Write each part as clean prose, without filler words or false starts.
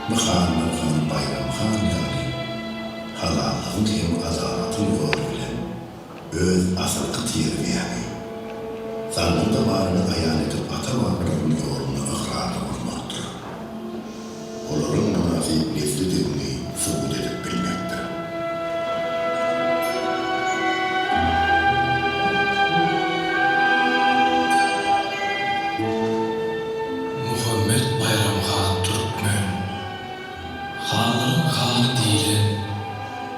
Myhanlar hany Baýram han ýaly halallygyň hem adalatyň ýoly bilen öz asylky terbiýäňi, zannyňda baryny aýan edip ata-babalaryň ýoluna ygrarly bolmakdyr. Olaryň mynasyp neslidigiňi subut edip bilmekdir. Muhammet Baýram han Türkmen. Hanlaryň hany diýlen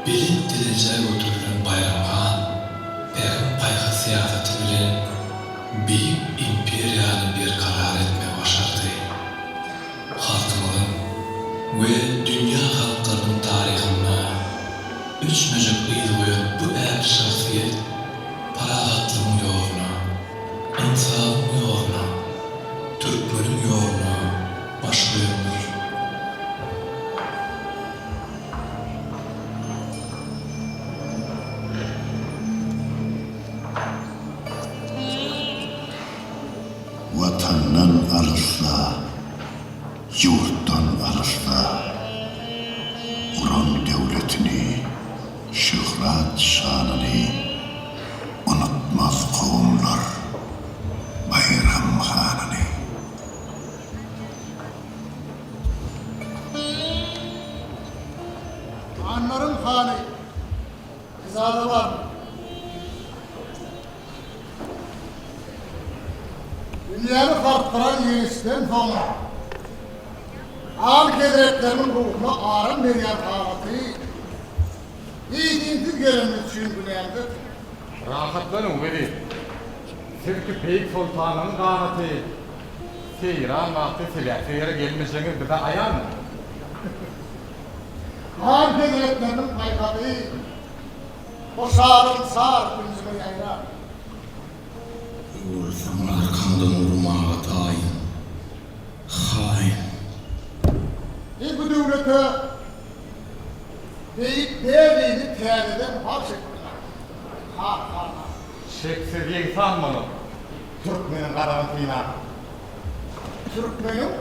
belent derejä göterilen Baýram han pähim-paýhas syýasaty bilen beýik imperiýany berkarar etmegi başardy. Halkymyzyň we dünýä halklarynyň taryhynda öçmejek yz goýan bu ägirt şahsyýet parahatlygyň ýoluna, ynsabyň ýoluna, türkmeniň ýoluna baş goýandyr. Watandan alysda, ýurtdan alysda guran döwletini, şöhrat-şanyny unutmaz kowumlar Baýram hanyny. Hanlaryň hany, yzaza barmy? Dünýäni sarsdyran ýeňişden soň, han hezretleriniň ruhuna aram berýän halaty izinsiz gelenimiz üçin günämizi ötüň. Rahatlanyň, wezir! Siz ki beýik soltanlygyň ganaty, seýran wagty sebäpsiz ýere gelmejegiňiz bize aýandyr. Han hezretleriniň paýhasy Bu şalyň çar künjüne ýaýrar. Bolsaň arkaňdan urmaga taýyn, haýyn. Siz bu döwlete beýik Berlini täzeden bagş etdiňiz, han hana. Şeksiz ýegsan bolar türkmeniň gazabyny synan. Türkmeniň?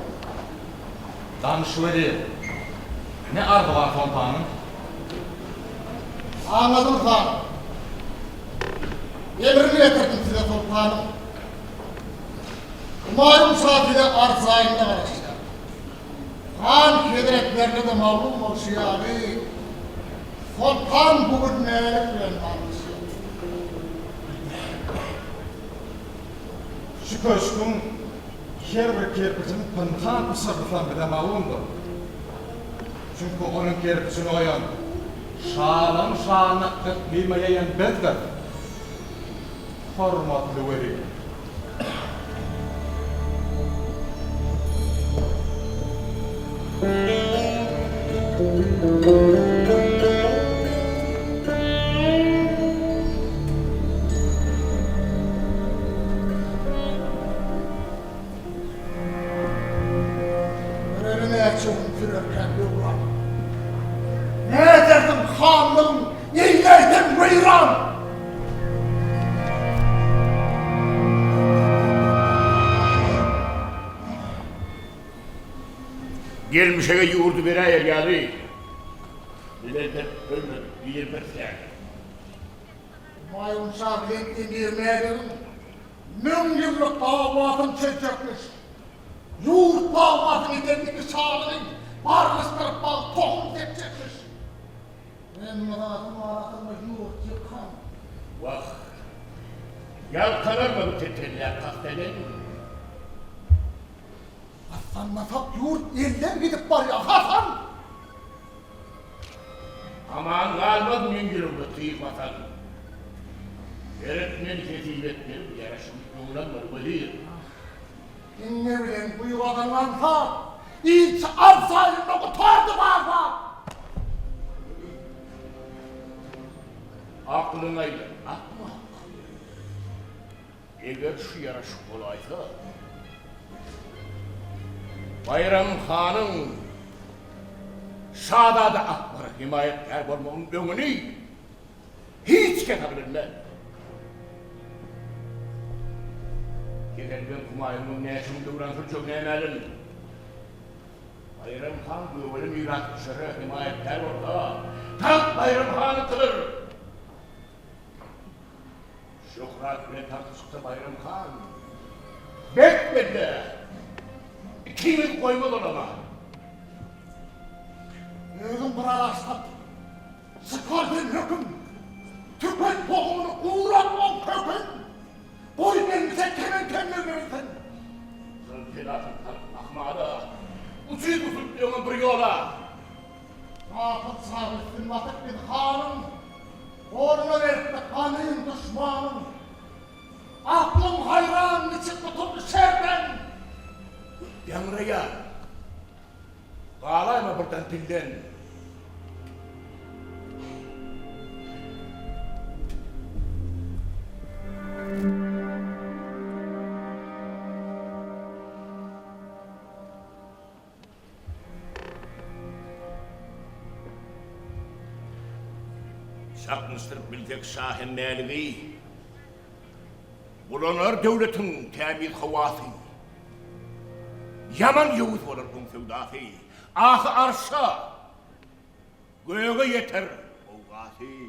Danyş wezir, ne arzy bar soltanyň? Aňladym han. Emrini getirdim size soltanym. Humaýun şa size arzaýynda garaşýar. Han hezretlerine-de maglum bolşy ýaly, soltan bu gün Mälik bilen barlyşýar. Şu köşgüň her bir kerpijiniň pynhan pyşyrdysam bize maglumdyr. Çünki onuň kerpiçini goýan, şalygyň şanyny yklyma ýaýan bizdir. Hormatly wezir. Göreli näçe gün sürerkäm döwran. Nädersiň hanlygyň eýläýseň weýran. Gelmişege ýurdy beräýer ýaly, biz entek ölmedik, diridiris ýaly. Humaýun şa bilen Emir Mäligiň müňýyllyk dawasyny çözjekmiş. Ýurt dawasyny eden iki şalygy barlyşdyryp bag tohum sepjekmiş. Men Myradyň arasynda ýurt ýykan. Wah, ýaltanarmy bu tetelläp kast eden? Gyssanmasak ýurt elden gidip barýar, Hasan! Aman galmaz meň ýüregime tyg basan. Gerek men hesip etmeli bu ýaraşygyň öňüni almaly wezir. Iňňe bilen guýy gazan aňsat. Ilçi arzaýynda gutardy bazar. Aklyňa aýlan, akmak. Eger şu ýaraşyk bolaýsa, Baýram hanyň şazada Akbara hemaýatkär bolmagynyň öňüni hiç kes alyp bilmez. Kesel bilen Humaýunyň näçe gün döwran sürjegi nämälim. Baýram han Göwele mirasdüşere hemaýatkär bolsa, tagt Baýram hanyňkydyr. Şöhrat bilen tagta çyksa Baýram han, berk belle, ikiňizi goýmaz ol ama. Özüň bir alaç tap, çykar sen höküm, tüket tohumyny, gurat oň kökün. Goý gelmişe kemen-kemler berilsin. Şol pelasyny salyp ahmala, Ujyz usulyp öňe bir ýola. Gapyl çagy üstün basyp biz hanyň, Goluna beripdi ganym duşmanyň. Aklym haýran niçik gutuldy şerden. Ýaňraýar. Galaýma birden dilden. Çaknyşdyryp bilsek şa hem Mäligi, Bulanar döwletiň tämiz howasy. Ýaman ýowuz bolar oň söwdasy, Ahy arşa, göge ýeter gowgasy.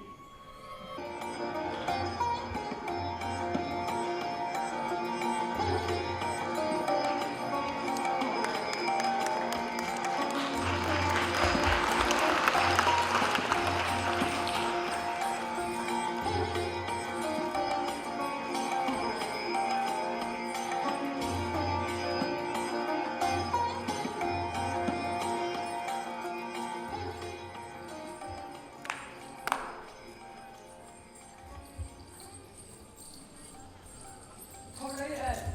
Kyblaýy älem,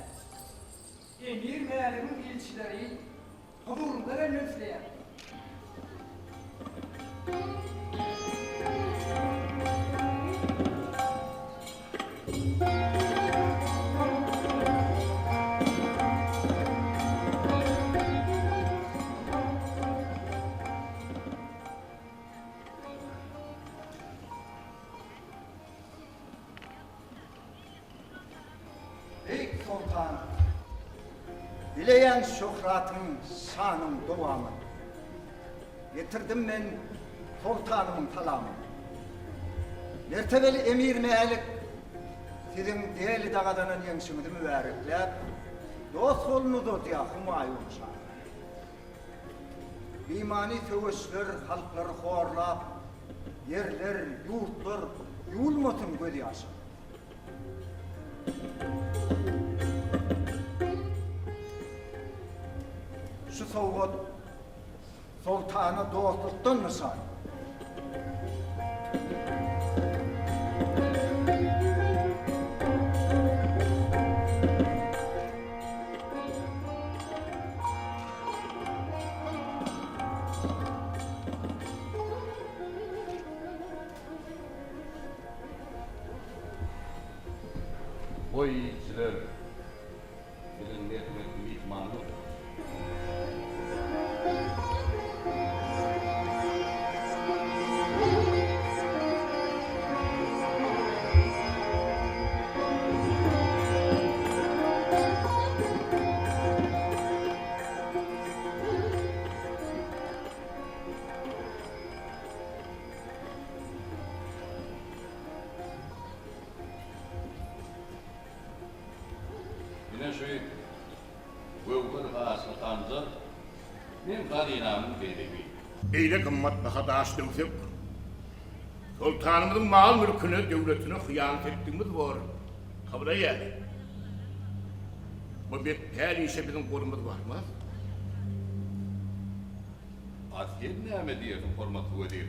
Emir Mäligiň ilçileri huzuryňyza gelmek isleýär. Beýik Soltan, dileýän şöhratyň, şanyň dowamyn. Getirdim men Soltanymyň salamyn. Mertebeli Emir Mälik, siziň Delide gazanan ýeňşiňizi mübärekläp, dost goluny uzadýar Humaýun şa. Bimany söweşler halklary horlap, Ýerler, ýurtlar ýuwulmasyn gözýaşa. Şu sowgat Soltana dostlukdan nyşan. Goý ilçiler biziň merhemetli myhmanymyz. Ine şu göwher gaşly hanjar meň hazynamyň bezegi. Beýle gymmatbaha daş döwsek, soltanymyzyň mal-mülküne, döwletine hyýanat etdigimiz bor. Kabul eýäli. Bu betpäl işe biziň golumyz barmaz. A sen näme diýersiň, hormatly wezir?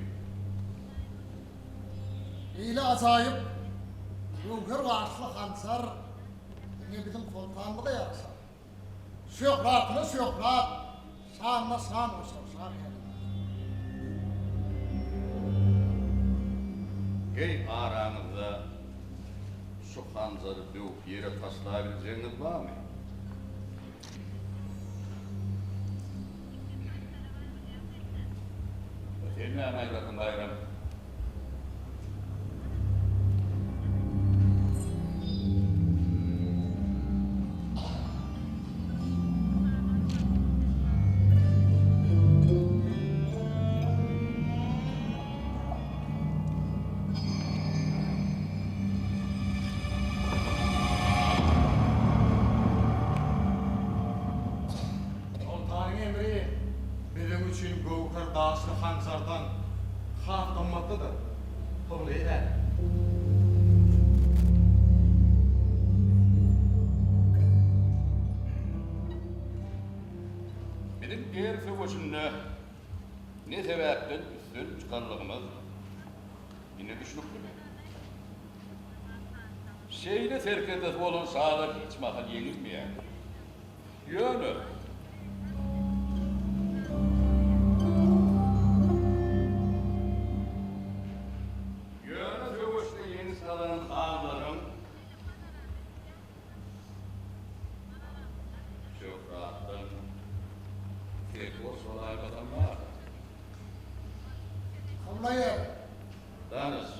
Beýle ajaýyp göwher gaşly hanjar diňe biziň soltanymyza ýaraşar. Şöhratyna şöhrat, şanyna şan goşar şa älem. Heý, araňyzda şu hanjary döwüp ýere taşlabiljegiňiz barmy? Sen näme aýdarsyň, Baýram? günde ne sebäpden üstün çykanlygymyz indi düşnüklimi? Şeýle serkerdesi bolan şalar hiç mahal ýeňilmeýär. Ýöne. Ýöne söweşde ýeňiş gazanan hanlaryň şöhratdan serhoş bolaýmasam bardyr. Kyblaýy. Danyş.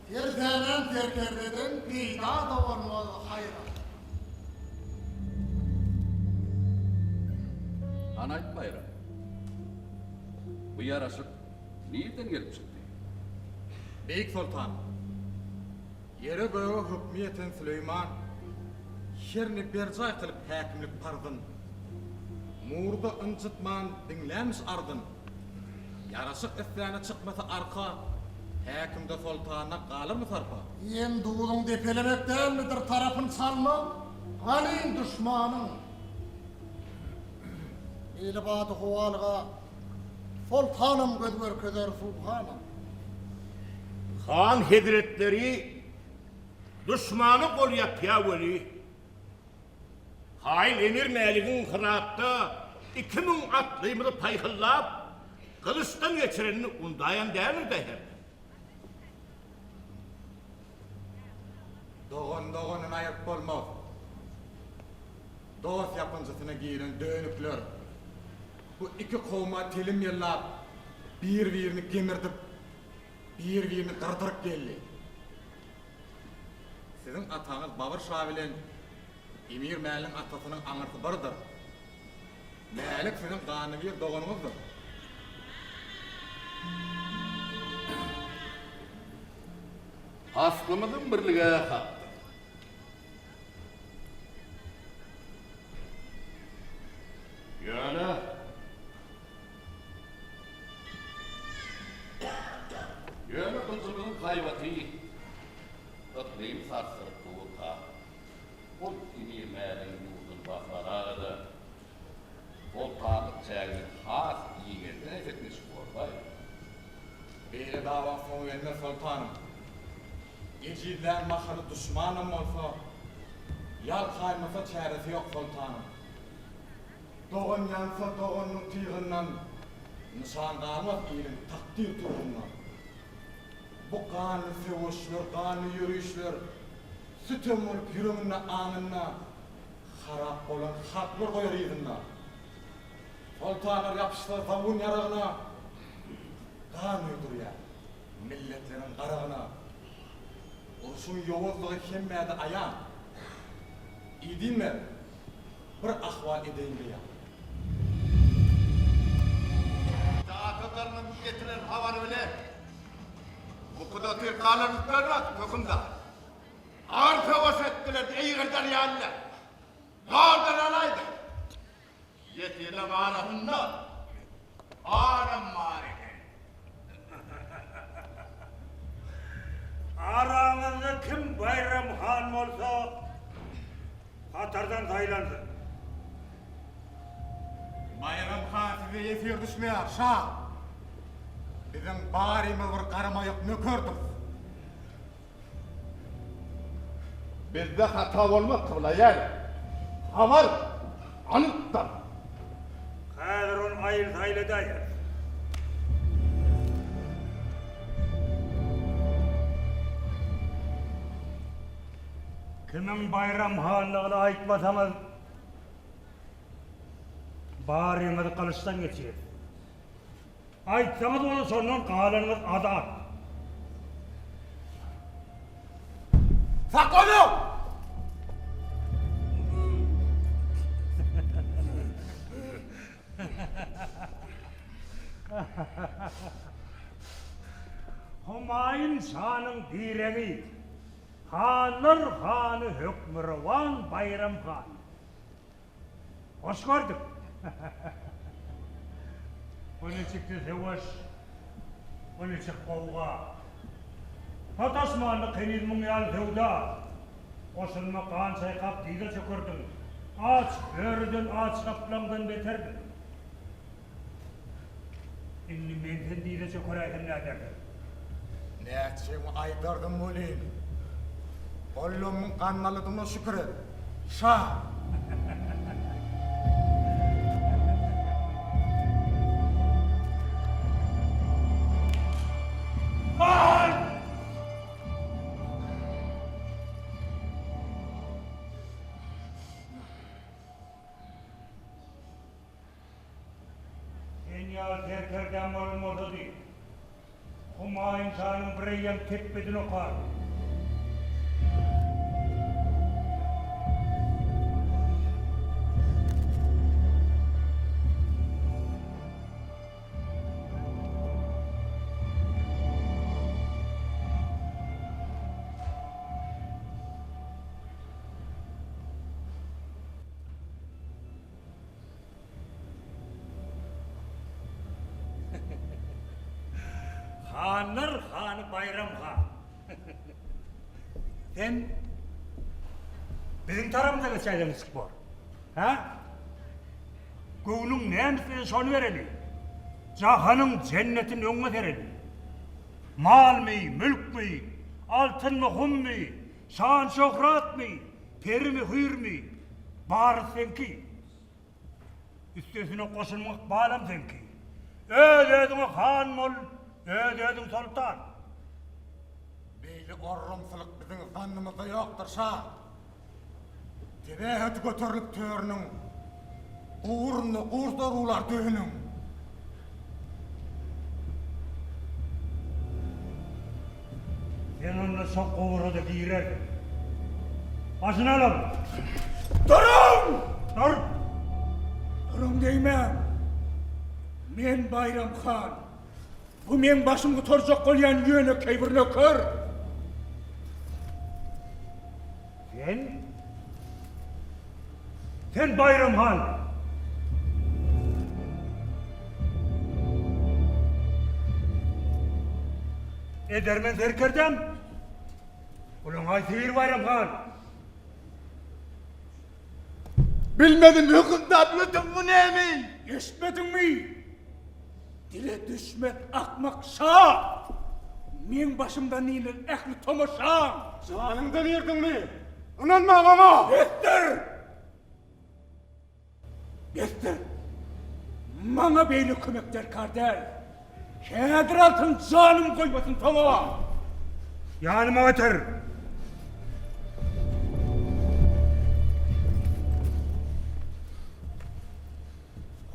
Sersänen serkerdeden peýda-da bolmaz, haýram. Hany aýt Baýram. Bu ýaraşyk nirden gelip çykdy? Beýik soltan, ýere-göge hökmi ýeten Süleýman herini berjaý kylyp häkimlik parzyn, murda ynjytman diňlänmiş arzyn. Ýaraşyk isläne çykmasa arka, Häkimde soltanda galarmy sarpa? Iýen duzuň depelemek dälmidir tarapyn çalmak, ganym duşmanyň. Beýle badyhowalyga soltanam göz görkezer, suhanam. Han hezretleri duşmana gol ýapýa weli, Haýyn emir Mäligiň Hyratda 2000 atlymyzy paýhyllap, gylyçdan geçirenini undaýan däldir-dä hernä? Dogan doganyny aýyryp bolmaz. Dost ýapynjysyna giren dönükler bu iki kowma telim ýyllap bir-birini gemirdip, bir-birini gyrdyryp geldi. Siziň ataňyz Babyr şa bilen Emir Mäligiň atasynyň aňyrsy birdir. Mälik siziň ganybir doganyňyzdyr. Aslymyzyň birligi hakdyr. Ýöne. Ýöne gylyjymyzyň haýbaty yklymy sarsdyryp durka, ol Emir Mäligiň ýurduny basalaga-da, soltanlyk çägini has giňeltäýsek niçik borlaý? Beýle dawaň soňy gelmez, soltanym. Ejizlän mahaly duşmanam bolsa, ýalkaýmasa çäresi ýok, soltanym. Dogan ýansa doganynyň tygyndan, Nyşan galmaz iliň takdyr tugyndan. Bu ganly söweşler, ganly ýörişler, Sütem bolup ýüreginde, aňynda, Harap bolan halklar goýar yzynda. Soltanlar ýapyşsa zabun ýaragyna, Gan guýdurýar milletleriň garagyna. Urşuň ýowuzlygy hemmä-de aýan. Idin ber. Bir ahwal edeýin beýan. Atalarynyň getiren habary bilen bukuda tyrkalar üplenmez, hökümdar. Agyr söweş etdiler, eýgirdar ýalylar. Zordan alaýdyk. Ýesirleň arasynda aram bar eken. Araňyzda kim Baýram han bolsa, hatardan saýlansyn. Baýram han size ýesir düşmeýär, şa! Biziň barymyz bir garamaýak nökerdiris. Bizde hata bolmaz kyblaýar. Habar anykdyr. Häzir ony aýyl-saýyl edäýeris. Kimiň Baýram hanlygyny aýtmasaňyz, baryňyzy gylyçdan geçireris. Aýtsaňyz bolsa şondan galanyňyz azat. Saklanyň! Humaýun şanyň diregi, hanlar hany hökmürowan Baýram han. Hoş gördük. Bu niçiksi söweş, bu niçik gowga. Sataşmandyk heniz muň ýaly söwda. Goşunyma gan çaýkap dyza çökerdiň. Aç börüden, aç gaplaňdan beterdiň. Indi men sen dize çökeräýsem nädersiň? Nätjegimi aýdardym welin, gollagymyň ganmalydygyna şükür et, şa! Sen ýaly serkerdäm bolmasady, Humaýun şanyň bireýýäm tepbedini okardym. Hanlar hany Baýram han. Sen biziň tarapymyza geçäýseň niçik bor? Hä? Göwnüň näme islese şony bereli. Jahanyň jennetini öňüňe sereli. Malmy, mülkmi, altynmy, hummy, şan-şöhratmy, perimi, hüýrmi, bary seňki. Üstesine goşunyň ykbalam seňki. Öz-özüňe han bol, öz-özüň soltan. Beýle orramsylyk biziň zannymyzda ýokdur, şa. Tebäheti göterilip törüniň, Gowurynda gurt urular döhüniň. Sen onda şo gowura-da girersiň. Başyny alyň! Duruň! Dur! Duruň diýmäň! Men Baýram han. Bu meň başym gutarjak bolýan ýönekeý bir nöker. Sen? Sen Baýram han! Edermen serkerdäm! Olaň haýsy biri Baýram han? Bilmedim hökümdar ötüm bu näme? Eşitmediňmi? Dile düşmez akmak şa! Meň başymdan inen ähli tomaşaň! Janyňdan irdiňmi? Ynanmaň oňa! Besdir! Besdir! Maňa beýle kömek derkar däl. Häzir alsaň janym goýmasyn soňa! Ýanyma getir!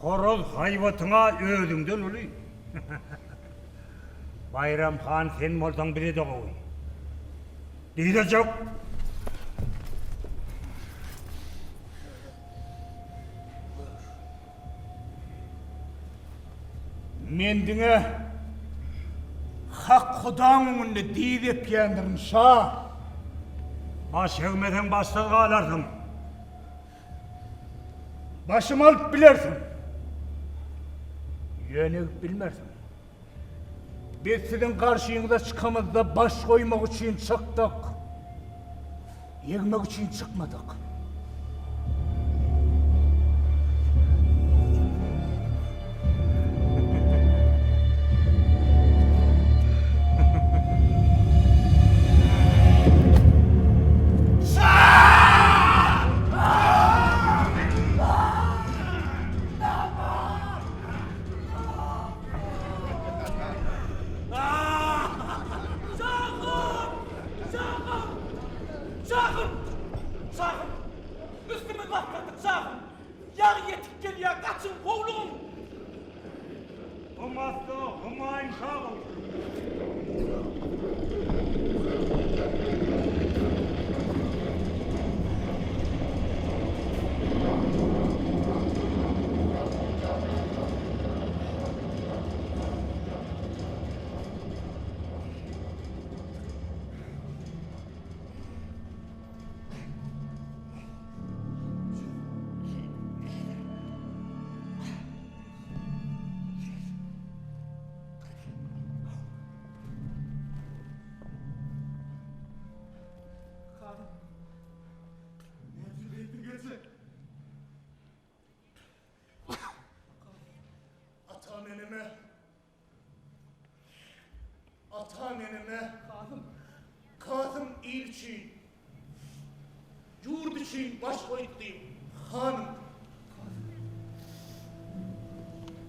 Horaz haýbatyň-a özüňden uly. Baýram han sen bolsaň bize-de gowy. Diýlejek. Men diňe Hak Hudaň öňünde dyz epýändirin, şa. Baş egmeseň başsyz galarsyň. Başymy alyp bilersiň. Ýöne egip bilmersiň. Biz siziň garşyňyza çykamyzda baş goýmak üçin çykdyk. Egmek üçin çykmadyk. Şahym! Şahym! Üstümiz basdyrdyk, şahym! Ýagy ýetip gelýär, gaçyň, howlugyň! Bu maslygy Humaýun şa goýdy. Atam-eneme. Il üçin, ýurt üçin baş goýupdy, hanym.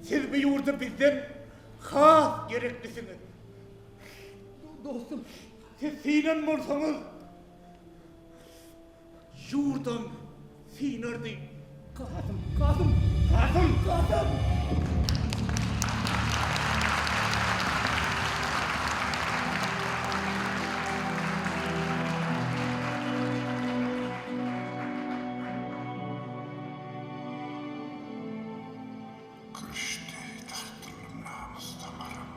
Siz bu ýurda bizden has gereklisiňiz. Dostum, siz synan bolsaňyz, Ýurdam synardy. Kasym, Kasym, Kasym, Kasym! Kürüşdi dartyldym namys damarym.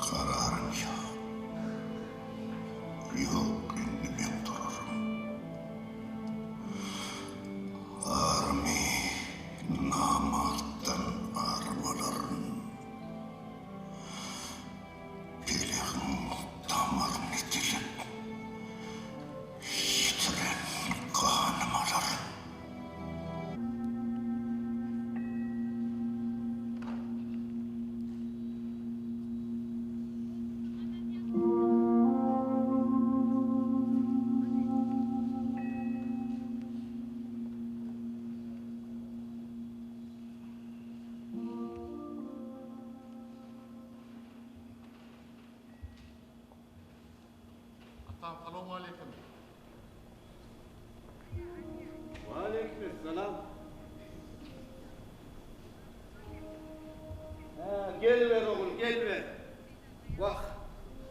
Kararym ýok. Ýok indi meň durarym. Arymy namartdan aryp alaryn. Pelegiň damaryny dilip, ýitiren ganym alaryn. Atam salowmaleýkim. Waleýkimessalam. Hä, geliber ogul, geliber. Wah,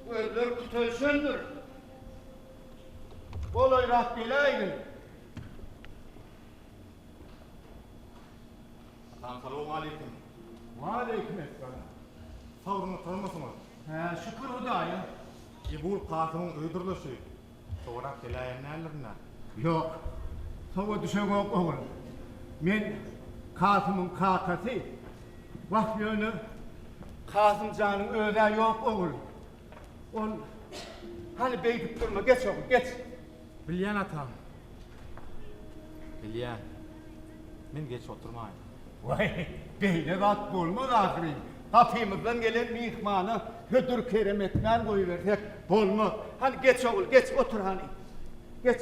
gözler kütelişendir. Golaýrak geläýgin. Atam salowmaleýkim. Waleýkimessalam. Sagdyn oturmysyňyz? Hä, şükür Hudaýa. Ebul Kasymyň öýdürlişi. Sowarak geläýen däldirin-dä? Ýok, sowa düşeňok ogul. Men Kasymyň kakasy. Wah, ýöne Kasym janyň öz-ä ýok ogul. Ol, Hany beýdip durma, geç ogul, geç. Bilýän atam. Bilýän. Men geç oturmaýyn. Waý, beýle zat bolmaz ahyryn. Gapymyzdan gelen myhmana hödür-kerem etmän goýbersek bolmaz. Hany geç ogul, geç, otur hany. Geç.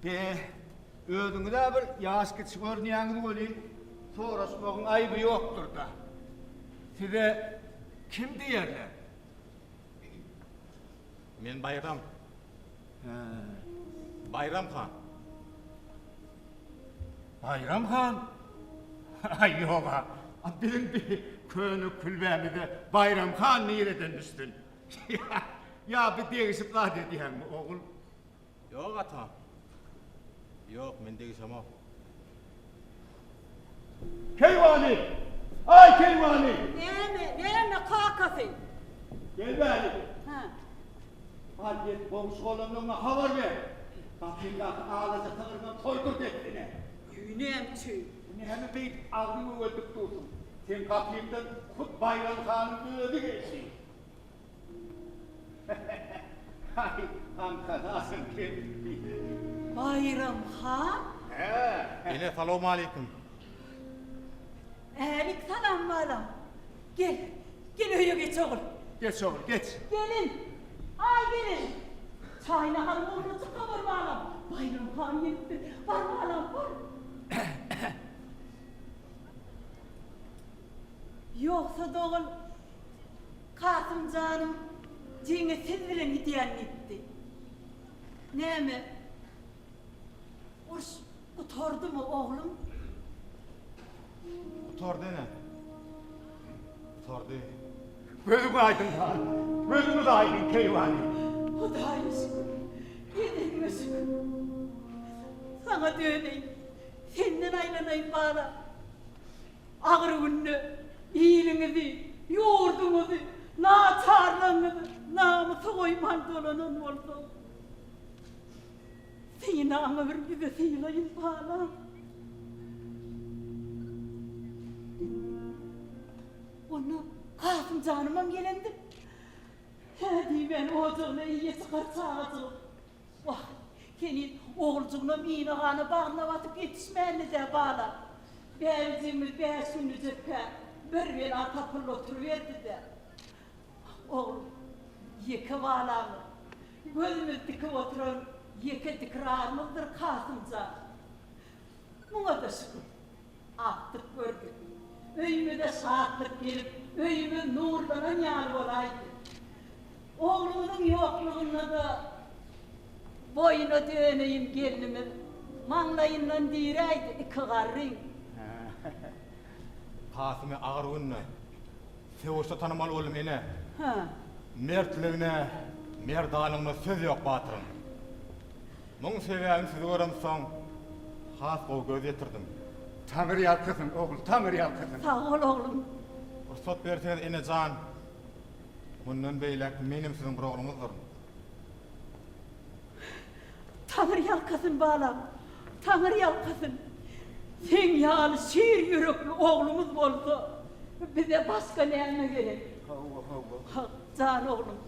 Be, özüňiz-ä bir ýaş kiçi görünýäňiz welin, soraşmagyň aýby ýokdur-da. Size kim diýerler? Men Baýram. Hä. Baýram han. Baýram han? Aý ýog-a. Biziň bi köne külbämize Baýram han nireden düşsün? Ýa bi degişip zat edýäňmi, ogul? Ýok ata. Ýok, men degişemok. Keýwany! Aý, keýwany! Näme, näme, kakasy? Gel bäri. Hä. Al, ýet, goňşy-golamlaryňa habar ber. Gapyňdaky alaja sygryňam soýdur dessine. Näme üçin? Näme beýdip agzyňy öweldip dursuň? Seň gapyňdan hut Baýram hanyň özi geldi. Haý, aňkadaşym kim? Baýram han? Hä. Ene, salowmaleýkim. Älik salam balam. Gel, gel öýe geç ogul. Geç ogul, geç. Gelin, aý gelin. Çaý-naharyň ugruna çyka bor balam. Baýram han gelipdir. Bar balam, bar. Ýogsa-da ogul, Kasym janym jeňe siz bilen gidýän diýipdi. Näme, uruş gutardymy, oglum? Gutardy ene. Gutardy. Gözüň aýdyň, han. Gözüňiz aýdyň, keýwany. Hudaýa şükür, edeniňe şükür. Saňa döneýin, senden aýlanaýyn balam. Agyr günde iliňizi, ýurduňyzy, naçarlygyňyzy namysa goýman dolanan bolsaň, synaňy bir bize sylaýyn, balam. Onda Kasym janymam gelendir. Hä diýmän ojagyna eýe çykar çagajygym. Wah, heniz oguljygynam ine-gana bagryna basyp ýetişmändi-dä, balam. Bäbejigimiz bäş günlüjekkä bir bela tapyldy oturyberdi-dä. Oglum, ýeke balamyz, gözümiz dikip oturan ýeke dikrarymyzdyr Kasym jan. Muňa-da şükür. Agtyk gördük. Öýümize şatlyk gelip, öýümiz nurlanan ýaly bolaýdy. Oglumyzyň ýoklugynda-da boýuna döneýin gelnimiz maňlaýyndan diräýdi iki garryň. Kasymy agyr günde, söweşde tanymaly boldum, ene. Hä. Mertligine, merdanlygyna söz ýok batyryň. Muň sebäbini sizi göremsoň, has gowy göz ýetirdim. Taňry ýalkasyn, ogul, Taňry ýalkasyn. Sag bol, oglum. Rugsat berseňiz, ene jan, mundan beýläk menem siziň bir ogluňyzdyryn. Taňry ýalkasyn, balam, Taňry ýalkasyn. Seň ýaly şir ýürekli oglumyz bolsa, bize başga näme gerek? Hawa, hawa. Hak, jan oglum.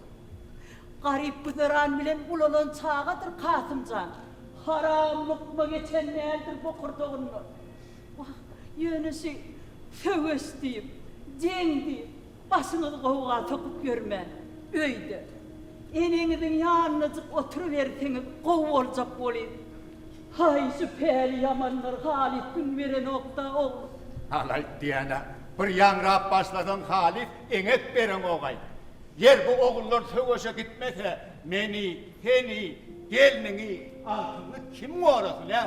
Garyp güzeran bilen ulalan çagadyr Kasym jan. Haram lukma geçen däldir bokurdagyndan. Wah, ýöne şi söweş diýip, jeň diýip, başyňyzy gowga sokup ýörmän, öýde, eneňiziň ýanyndajyk oturyberseňiz gowy boljak welin. Haý, şu päli ýamanlar halys gün berenok-da, oglum. Halaýyk diýýän-ä, bir ýaňrap başlasaň halys eňek bereňogaý. Ýer bu ogullar söweşe gitmese, meni, seni, gelniňi, agtygyňy kim gorasyn, ä?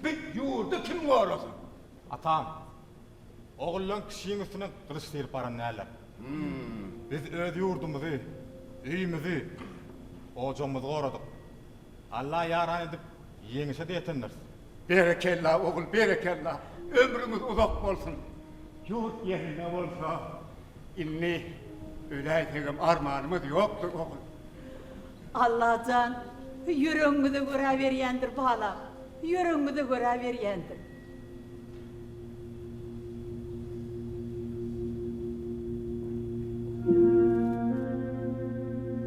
Bi ýurdy kim gorasyn? Atam, ogullaň kişiň üstüne gylyç syryp baran däldir. Biz öz ýurdumyzy, öýümizi, ojagymyzy goradyk. Alla ýaran edip, ýeňişe-de ýetendiris. Berekella, ogul, berekella! Ömrüňiz uzak bolsun! Ýurt ýerinde bolsa, indi öläýsegem armanymyz ýokdur, ogul. Allajan ýüregiňize görä berýändir, balam, ýüregiňize görä berýändir.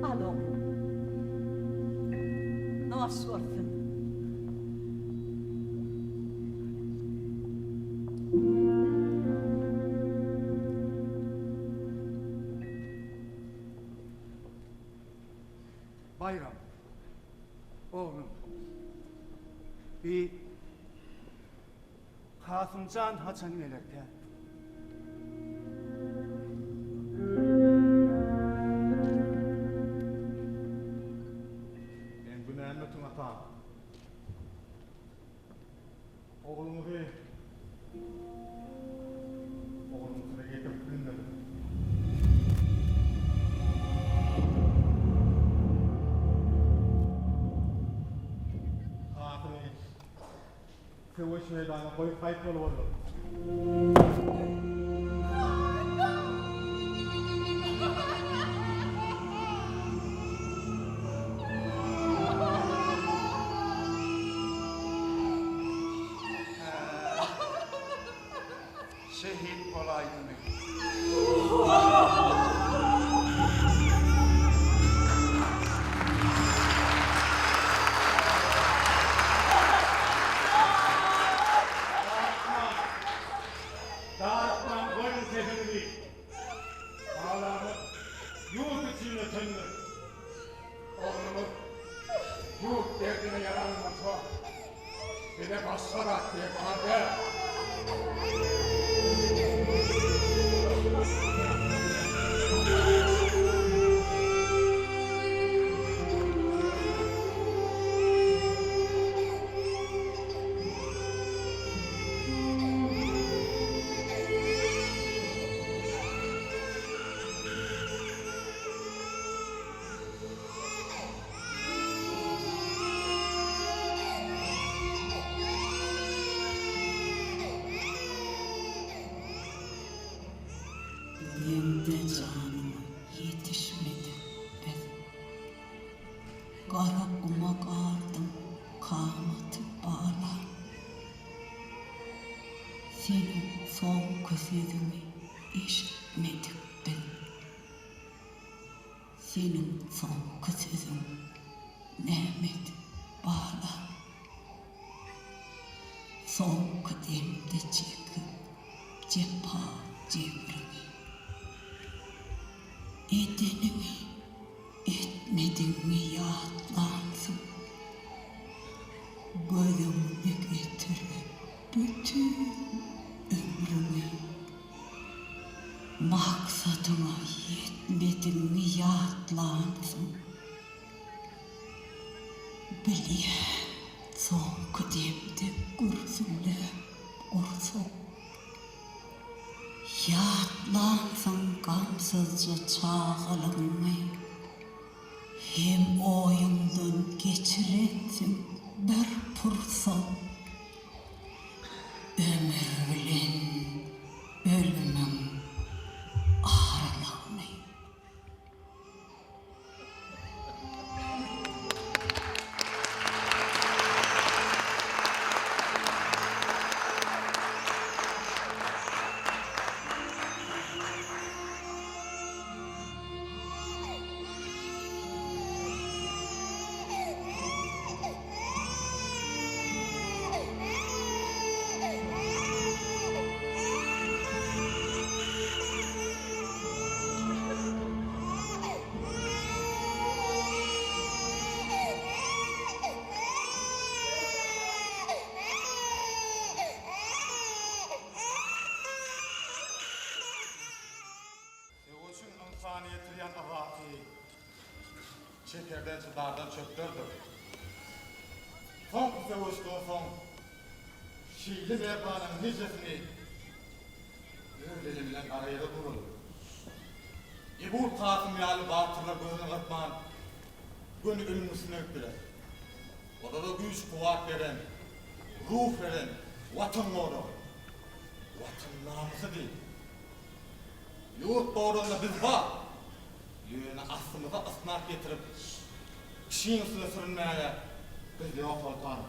Al oglum. Noş bolsun. Baýram, oglum, bi Kasymjan haçan gelerkä? Meň günämi ötüň, atam. Ogluňyzy oglumy size getirip bilmedim. Kasymy söweş meýdanyna goýup gaýtmaly boldum. Şehit bolaýdymy? Darykmaň, goýuň sesiňizi! Balamyz ýurt üçin ötendir. Oglumyz ýurt derdine ýaran bolsa, bize başga zat derkar däl. Demde janyma ýetişmedik biz. Gara guma gardym kamaty bala. Seniň soňky sözüňi eşitmedik biz. Seniň soňky sözüň nämedi, balam? Soňky demde çekip. jebriňi. Edeniňi, etmedigiňi ýatlansyň. Göz öňüne getirip bütin ömrüňi. Maksadyňa ýetmedigiňi ýatlansyň. Bilýän, soňky demde gürsüldäp gursak. Ýatlansyň gamsyzja çagalygyňy. Hem oýuňdan geçirensiň bir pursat. Ömür bilen ölümiň aralygyny. Söweşiň ynsana ýetirýän yzasy çekerden çydardan çökderdir. Soňky söweşden soň şeýle merdanaň nijesini öz eli bilen gara ýere guruldy. Ebul Kasym ýaly batyrlar gözüni gyrpman, göni ölümiň üstüne gitdiler. Olara güýç-kuwwat beren, ruh beren Watan goragy, Watan namysydy. Ýurt goragynda biz bar. Ýöne aslymyza ysnat getirip, kişiň üstüne sürünmäge biz ýok, soltan.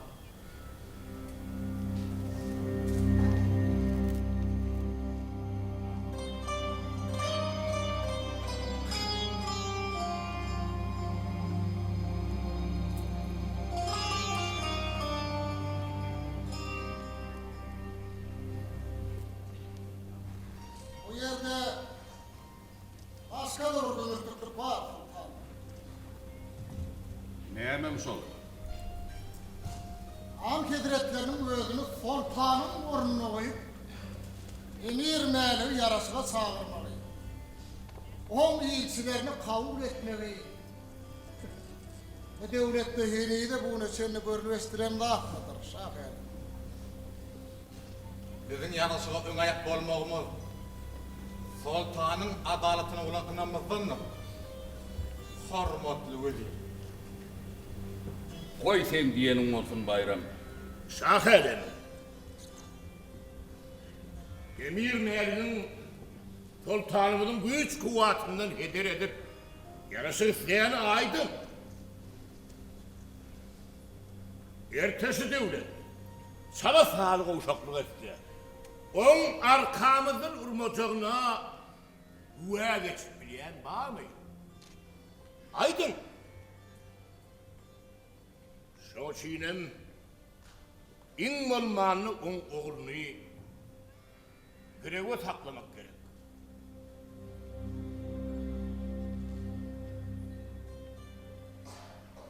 Bu ýerde başga-da bir gümürtiklik bar, soltan. Nämem şol? Han hezretleriniň özüni soltanyň ornuna goýup, emir Mäligi ýaraşyga çagyrmagy, oň ilçilerini kabul etmegi bu döwletde henize-bu güne çenli görlüp-eşidilen zatmydyr, şa-hä? Biziň ýaraşyga öňaýak bolmagymyz Soltanyň adalatyna bolan ynamymyzdandyr, hormatly wezir. Goý, seň diýeniň bolsun, Baýram. Şaha älem! Emir Mäligiň Soltanymyzyň güýç-kuwwatyndan heder edip, ýaraşyk isleýäni aýdyň. Erte şu döwlet çala saly gowşaklyk etse, oň arkamyzdan urmajagyna güwä geçip bilýän barmy? Aýdyň! Şoň üçinem iň bolmanda oň ogluny girewe saklamak gerek.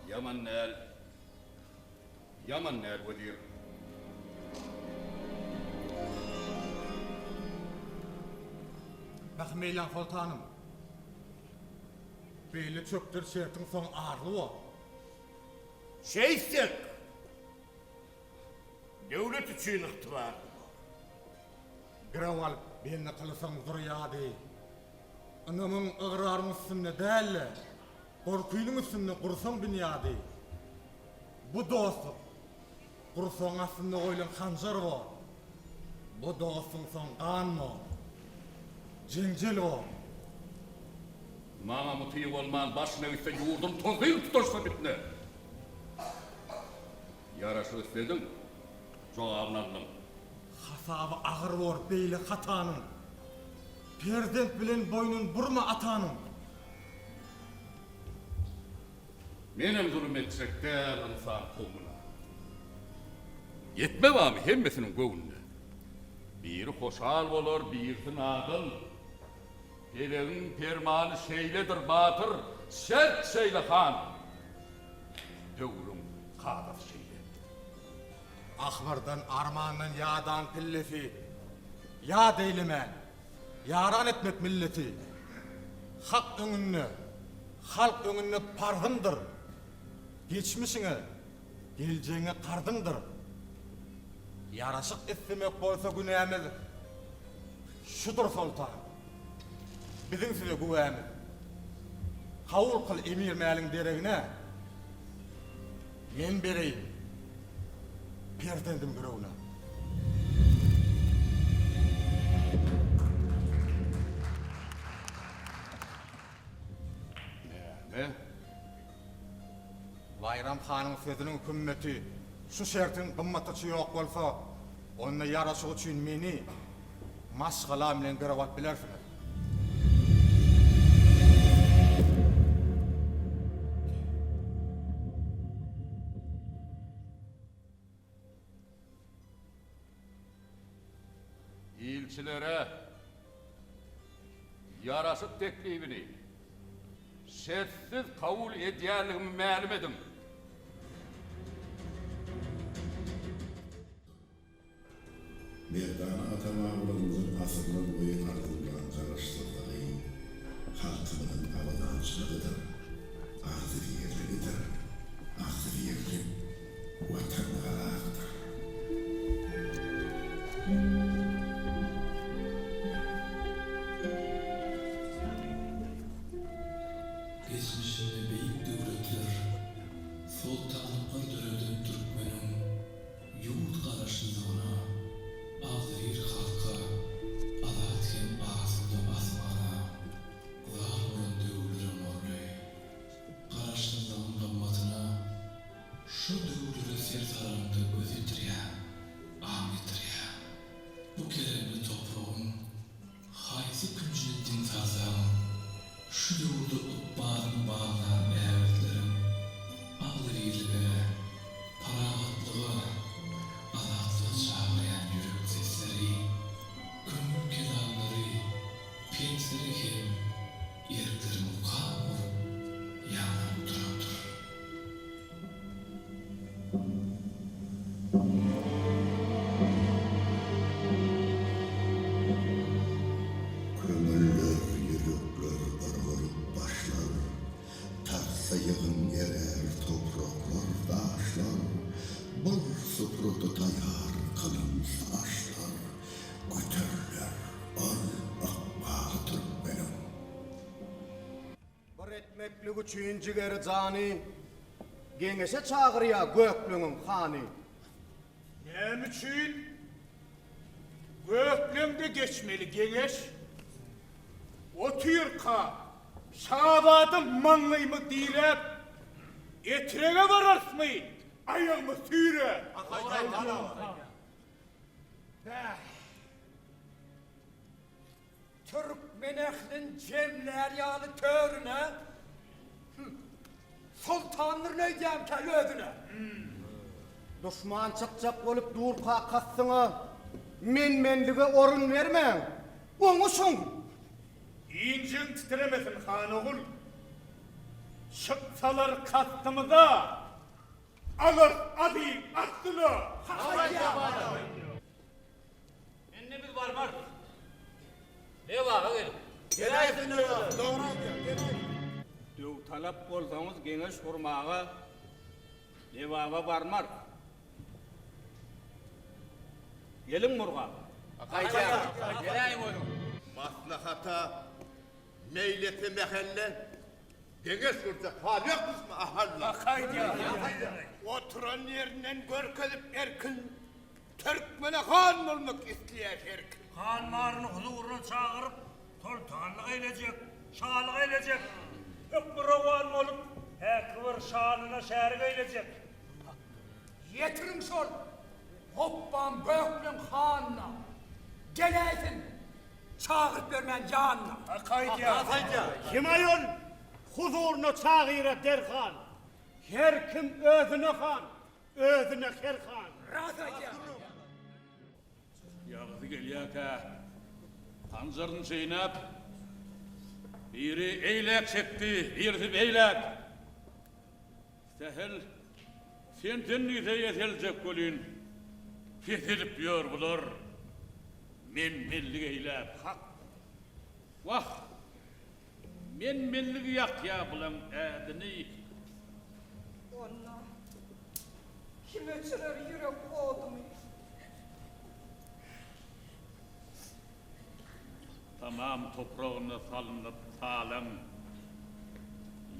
Ýaman däl. Ýaman däl, wezir. Bahym eýläň, soltanym. Beýle çökder şertiň soňy arly bor. Şeýtsek, döwlet üçin ygtybarly bor. Girew alyp, bendi kylsaň zürýady. Ynamyň, ygraryň üstünde däl-de, gorkynyň üstünde gursaň binýady. Bu dostluk, gursagyň astynda goýlan hanjar bor. Bu dostuň soňy gan bor. Jeňjel bor. Maňa mutyg bolman başyna gitse ýurdum tozgyl tutaşsa pitne. Ýaraşyk islediň, jogabyny aldyň. Hasaby agyr bor beýle hatanyň. Perzent bilen boýnun burma atanyň. Menem zulum etjek däl ynsan kowmuna. Ýetme barmy hemmesiniň göwnüne. Biri hoşal bolar, birisi nadyl. Pelegiň permany şeýledir, batyr, şert şeýle, han! Döwrüň kadasy şeýle. Ahmyrdan, armandan ýadan pillesi, Ýat eýlemän, ýaran etmek milleti. Hak öňünde, halk öňünde parzyňdyr, Geçmişiňe, geljegiňe karzyňdyr. Ýaraşyk islemek bolsa günämiz, Şudur soltan, biziň size güwämiz. Kabul kyl Emir Mäliň deregine, Men bereýin perzendim girewine. Näme? Baýram hanyň sözüniň hümmeti şu şertiň gymmatyçy ýok bolsa, onda ýaraşyk üçin meni maşgalam bilen girew alyp bilersiňiz. Ilçilere ýaraşyk teklibini şertsiz kabul edýänligimi mälim ediň. Merdana ata-babalarymyzyň asyrlar boýy arzuwlan Garaşsyzlygy halkymyzyň abadançylygydyr, agzybirligidir, agzybirlik Watan galakdyr. Geçmişinde beýik döwletler, soltanlyklar döreden türkmeniň ýurt garaşsyzlygyna, agzybir halka, azat hem asuda asmana zar bolan döwürlerem boldy. Garaşsyzlygyň gymmatyna şu döwürlere ser salanyňda göz ýetirýäň, aň ýetirýäň. Bu keremli topragyň haýsy künjüne diň salsaň, şu döwürde ykbalyny baglan ägirtleriň agzybirlige, parahatlyga, azatlyga çagyrýan ýürek sesleri, köňül kelamlary, pentleri hem erkleri mukam bolup ýaňlanyp durandyr. Köňüller, ýürekler yrgyryp başlar, Tartsa ýygyn erär topraklar, daşlar, Bir suprada taýýar kylynsa aşlar, Göteriler ol ykbaly türkmeniň. Bir etmeklik üçin jigeri-jany, Geňeşe çagyrýar gökleňiň hany. Näme üçin gökleňde geçmeli geňeş? Otyrka, Şabada maňlaýymyz diräp, Etrege bararysmy, aýagymyz süýräp? Bäh! Türkmen ählin jemlär ýaly törüne, Hüm, soltandyryn öýdýänkä özüne. Duşman çykjak bolup durka kastyňa, Men-menlige orun bermäň, oňuşyň! Injiň titremesin, han ogul. Çyksalar kastymyza, alarys azyň astyna! Hak aýdýaň! Indi biz barmarys. Lebaba geliň. Geläýsin öýe. Dogry aýdýar, geläýsin. Döwtalap bolsaňyz geňeş gurmaga Lebaba barmarys. Geliň Murgap. Gaýdýar. Geläýiň özüň. Maslahata, meýlise mähelle geňeş gurjak hal ýokmuşmy Ahalla? Gaýdýar. Oturan ýerinden görkezip erkin Türkmene han bolmak isleýär her kim. Han baryny huzuryna çagyryp, soltanlyk eýlejek, şalyk eýlejek. Hökmürowan bolup, häki bir şanyna şärik eýlejek. Ýetiriň şol hopban gökleň hanyna, geläýsin, çagyryp ýörmän ýanyna. Hak aýdýar. Kim aýol huzuryna çagyra derhal. Her kim özüne han. Özüne her han. Ras aýdýaň. Ýagzy. gelýärkä, hanjaryny çeýnäp, biri eýläk çekdi, birisi beýläk. Sähel sen-sen diýse eseljek welin, peselip ýör bular, men-menlik eýläp. Hak! Wah! Men-menlik ýakýar bulaň ädini. Onda kim öçürer ýürek odumy? Tamam topragyna salnyp talaň,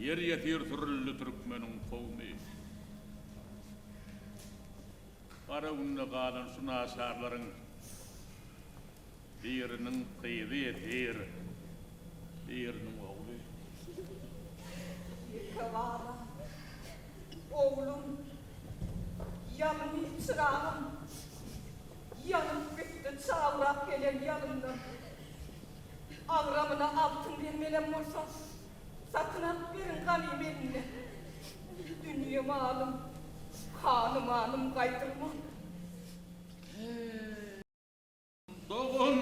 Ýer-ýesir sürüldi türkmeniň kowmy. Gara günde galan şu naçarlaryň Biriniň gyzy ýesir, biriniň ogly. Ýeke baba, oglum, ýalynly çyragym ýanyp gitdi çawlap gelen ýalyndan. Agramyna altyn bermelem bolsa, satyn alyp beriň ganym elinden. Dünýe malym, hanymanym gaýdylmaz. Dogan,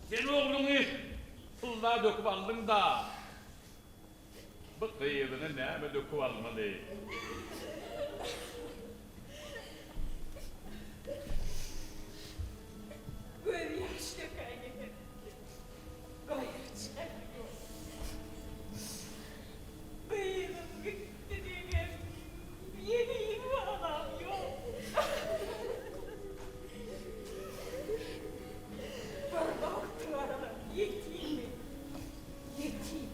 sen ogluňy tylla döküp aldyň-da, bu gyzyňy näme döküp almaly? Gözýaş dökäýmesem, gaýry çäre ýok. Gyzym gitdi diýibem, ýene balam ýok. Bir bagtyň aralan ýetim men, ýetim.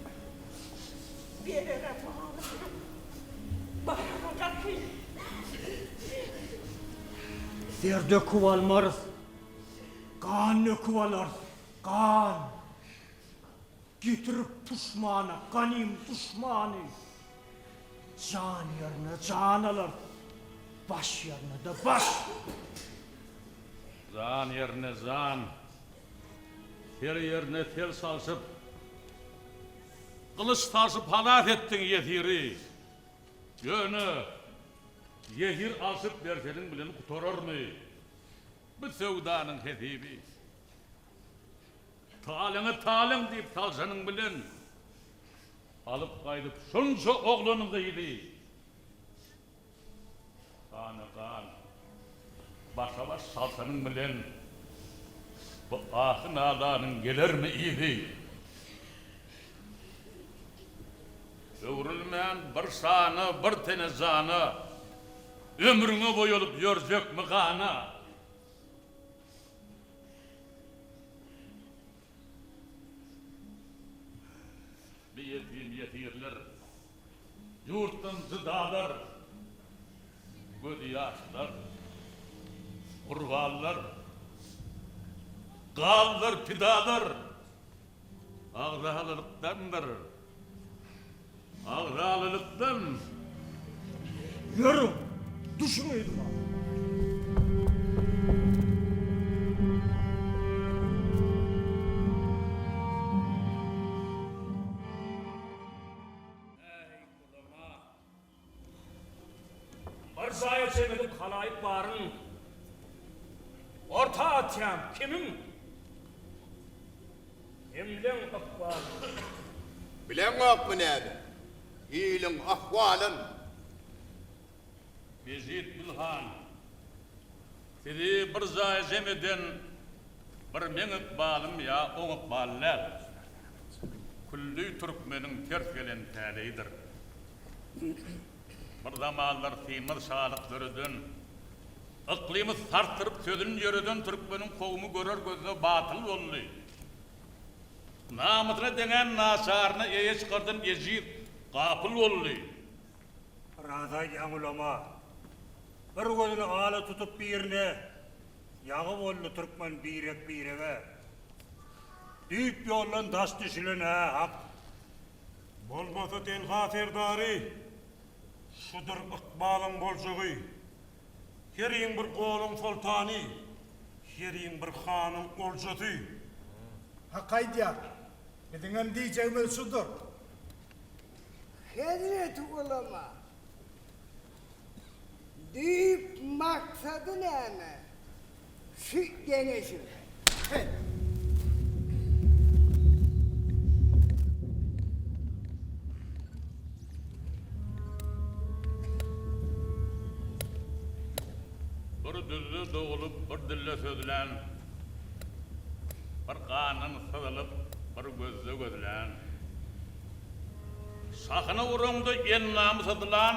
Berere malym ýok, barara gapym. Zer döküp almarys, gan döküp alarys, gan. Getirip puşmana ganym duşmany, Jan ýerine jan alarys, baş ýerine-de baş. Jan ýerine jan, ser ýerine ser salşyp, Gylyç salşyp halas etdiň ýesiri. Ýöne, ýesir alşyp berseniň bilen gutararmy bu söwdanyň hesibi? Talaňa talaň diýip salşanyň bilen, Alyp gaýdyp şunça oglan-gyzy. Gana gan, başa baş salşanyň bilen, Bu ahy-nalanyň gelermi yzy? Öwrülmän bir şana, bir tene jana, Ömrüňe boýalyp ýörjekmi gana? Bi ýetim ýesirler, ýurtdan jydalar, Gözýaşlar, gurbanlar, ganlar, pidalar. Agzalalykdandyr. Agzalalykdan. Ýörüň, düşüň yzyma. Äý, ulama! Bir jaýa jem edip halaýyk baryn Orta atýaň kimiň? Hemleň ykbalyny. Bileňokmy näme, iliň ahwalyn? Mejit Gülhan, Sizi bir jaýa jem eden bir meň ykbalym ýa oň ykbaly däl. Külli türkmeniň ters gelen täleýidir. Bir zamanlar synmaz şalyk döreden, yklymy sarsdyryp sözüni ýöreden türkmeniň kowumy görer gözde batyl boldy. Namysyna deňän naçaryna eýe çykardan ejiz, gapyl boldy. Razy aýdýaň ulama. Bir gözüni ala tutup birine, ýagy boldy türkmen birek-birege. Düýp ýoldan daş düşülen-ä hak. Bolmasa tenha serdary, Şudur ykbalyň boljagy. Heriň bir goluň soltany, Heriň bir hanyň oljasy. Hak aýdýar. Biziňem diýjegimiz şudur. Hezreti ulama, düýp maksady näme? Şu geňeşiň sen. Bir düzde doglup, bir dilde sözlän, Bir gandan syzylyp, bir gözde gözlän, Şahyna uraňda endamy syzylan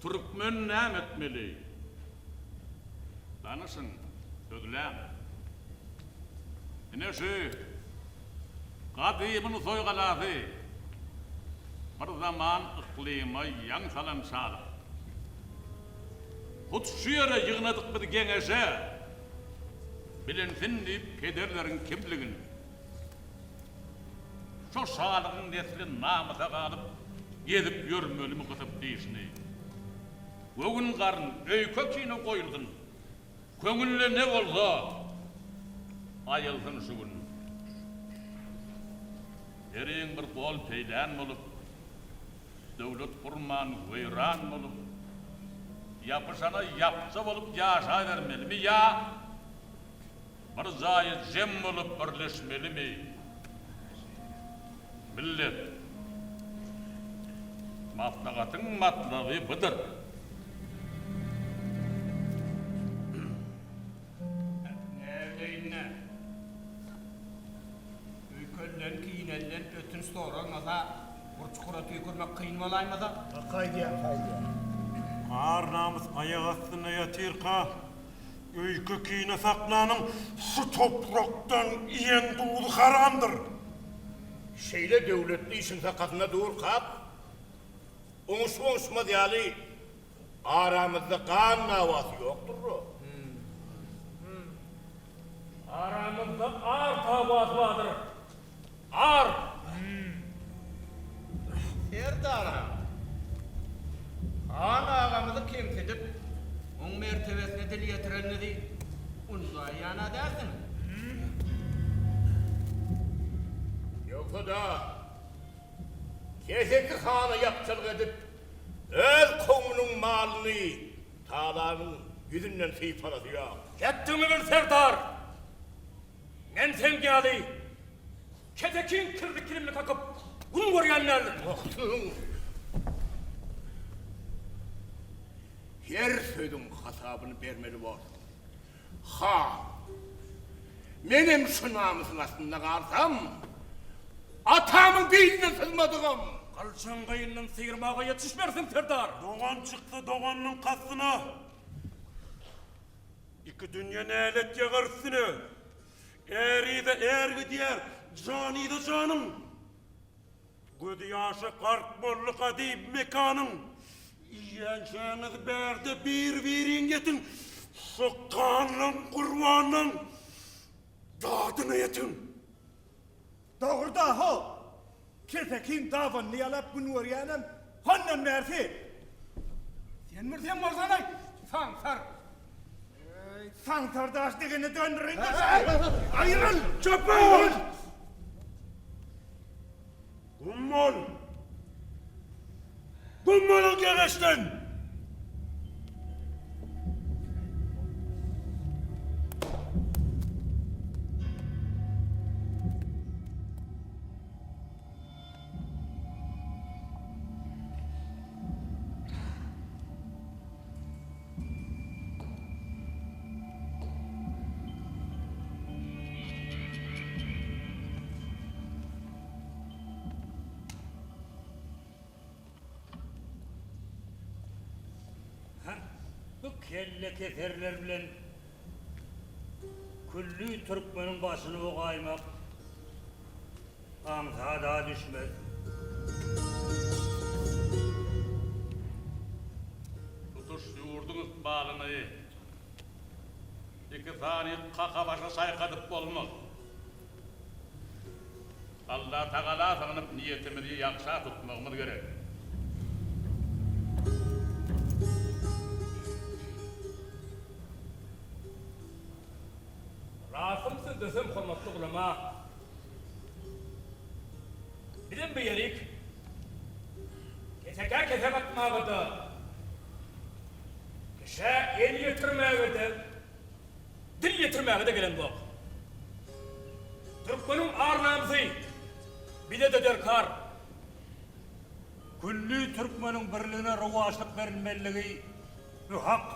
Türkmen näme etmeli? Danyşyň, sözläň. Ine şu gadymy Nusaý galasy bir zaman yklyma ýaň salan şalyk. Hut şu ýere ýygnadyk biz geňeşe, Bilinsin diýip pederleriň kimligin. Şo şalygyň nesli namysa galyp, Gezip ýörmelimi gysyp dişini. Göwün-garyn, öýke-kine goýulsyn, Köňülde ne bolsa, aýylsyn şu gün. Heriň bir gol peýlän bolup, Döwlet gurman weýran bolup, Ýapyşana ýapja bolup ýaşabermelimi ýa bir jaýa jem bolup birleşmelimi? Millet, maslahatyň matlaby budur. Nädeýin-dä? Öýkenden, kinenden ötünç soralmasa, bir çukura tüýkürmek kyn bolaýmasa? Hak aýdýaň, aýdýaň. Ar-namys aýak astynda ýatyrka, öýke-kine saklanyň şu toprakdan iýen duzy haramdyr. Şeýle döwletli işiň sakasynda durkak, oňuşyp-oňuşmaz ýaly Aramyzda gan dawasy ýokdur-da. Aramyzda ar dawasy bardyr. Ar! Serdaram, han agamyzy kemsidip, oň mertebesine dil ýetireniňizi undaýýan-a dälsiňiz? Ýogsa-da, keseki hana ýapjalyk edip, Öz kowmunyň malyny talanyň ýüzünden sypalasy ýok. Hetdiňi bil, serdar! Men seň ýaly kesekiň kirli kilimini kakyp, gün görýän däldirin. Wagtyň her sözüň hasabyny bermeli borsuň. Han, menem şu namysyň astynda galsam, atamyň bilinden syzmadygym. Gylçyň gynyndan sygyrmaga ýetişmersiň, serdar! Dogan çyksa doganynyň kastyna, Iki dünýe nälet ýagar üstüne. Är yza är gidýär, jan yza janyň. Gözi ýaşa gark boldy gadym mekanyň. Iýençäňiz bärde bir-biriň ýetiň, Şu ganlyň gurbanyň dadyna ýetiň. Dogry-da, how! Kesekiň dabanyny ýalap gün görýänem hondan bärsi! Sen bir sen bolsana, saňsar! Eý, saňsar daş degene döndüreýin-dä seni! Aýryl! Çapar! Güm bol! Güm boluň geňeşden! Bu kelle keserler bilen külli türkmeniň başyny bogaýmak aňsada düşmez. Tutuş ýurduň ykbalyny iki sany kakabaşa çaýkadyp bolmaz. Allatagala sygynyp niýetimizi ýagşa tutmagymyz gerek. Rastym sözlesem hormatly ulama, bizem bu ýerik kesekä kesek atmaga-da, kişä el ýetirmäge-de. Dil ýetirmäge-de gelemzok. Türkmeniň ar-namysy bize-de derkar. Külli türkmeniň birligine rowaçlyk berilmeliligi bu hak.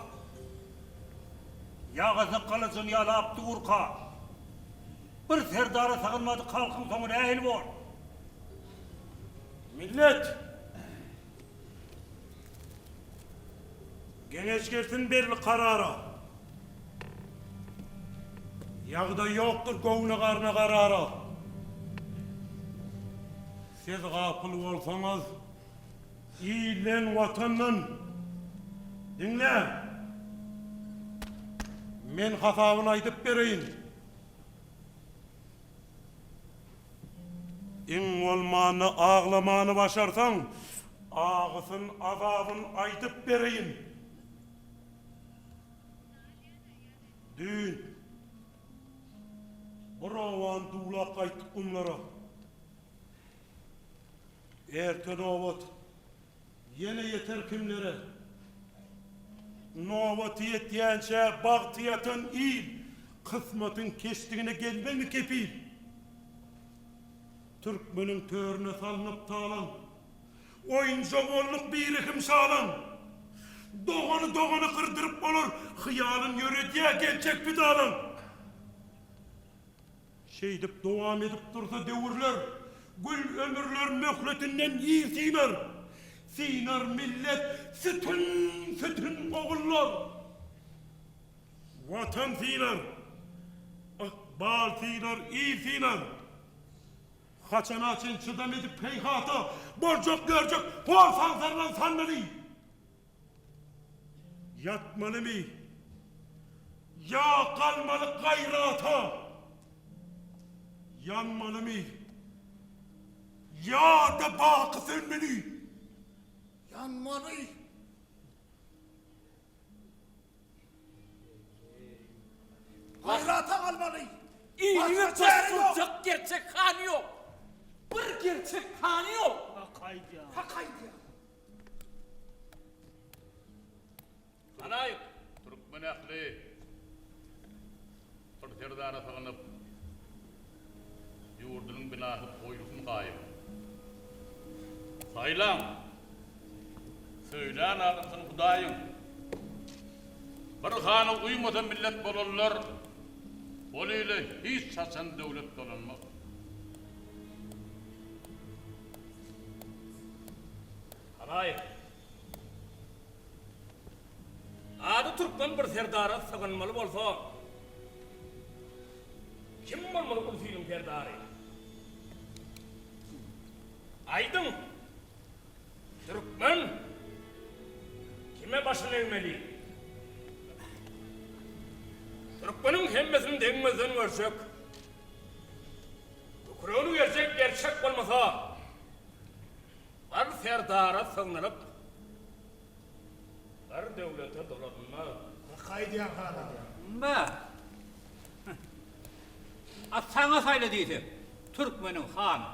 Ýagysy gylyjyny ýalap durka, bir serdara sygynmadyk halkyň soňy nähili bor? Millet! Geňeş gelsin belli karara. Ýagdaý ýokdur göwne garna garara. Siz gapyl bolsaňyz ilden watandan. Diňle! Men hasabyny aýdyp bereýin. Iň bolmanda aglamany başarsaň, agysyn azabyn aýdyp bereýin. Düýn bir obany duwlap gaýtdyk gumlara. Erte nobat ýene ýeter kimlere. Nobaty ýetýänçä bagty ýatan il kysmatyň keçdigine gelmezmi kepil? Türkmeniň törüne salnyp talaň. Oýunjak bolduk birehim şalaň. Dogany dogana gyrdyryp bolar, hyýalyn ýöredýä geljek pidalaň. Şeýdip dowam edip dursa döwürler, Gül ömürler möhletinden ir synar. Synar millet sütün-sütün ogullar. Watan synar, ykbal synar, il synar. Haçana çen çydam edip heýhata, Boljak görjek hor saňsarlan sanmaly. Ýatmalymy ýa galmaly gaýrata? Ýanmalymy ýa-da baky sönmeli? Ýanmaly! Gaýrata galmaly! Iliňe baş urjak gerçek hany ýok. Bir gerçek hany ýok. Hak aýdýaň. Hak aýdýaň. Halaýyk! Türkmen ähli bir serdara sygynyp, ýurdunyň binasy goýulsyn gaýym. Saýlaň! Söýlän adamsyny Hudaýyň. Bir hana uýmasa millet bolanlar, ol ile hiç haçan döwlet dolanmaz. Halaýyk! Ady türkmen bir serdara sygynmaly bolsa, kim bolmaly ulus-iliň serdary? Aýdyň! Türkmen kime başyny egmeli? Türkmeniň hemmesini deň gözden görjek, kükregini gerjek gerçek bolmasa, Bir serdara sygnylyp, bir döwlete dolanmaz. Hak aýdýaň han aga. Bä. A saňa saýla diýsek, türkmeniň hany.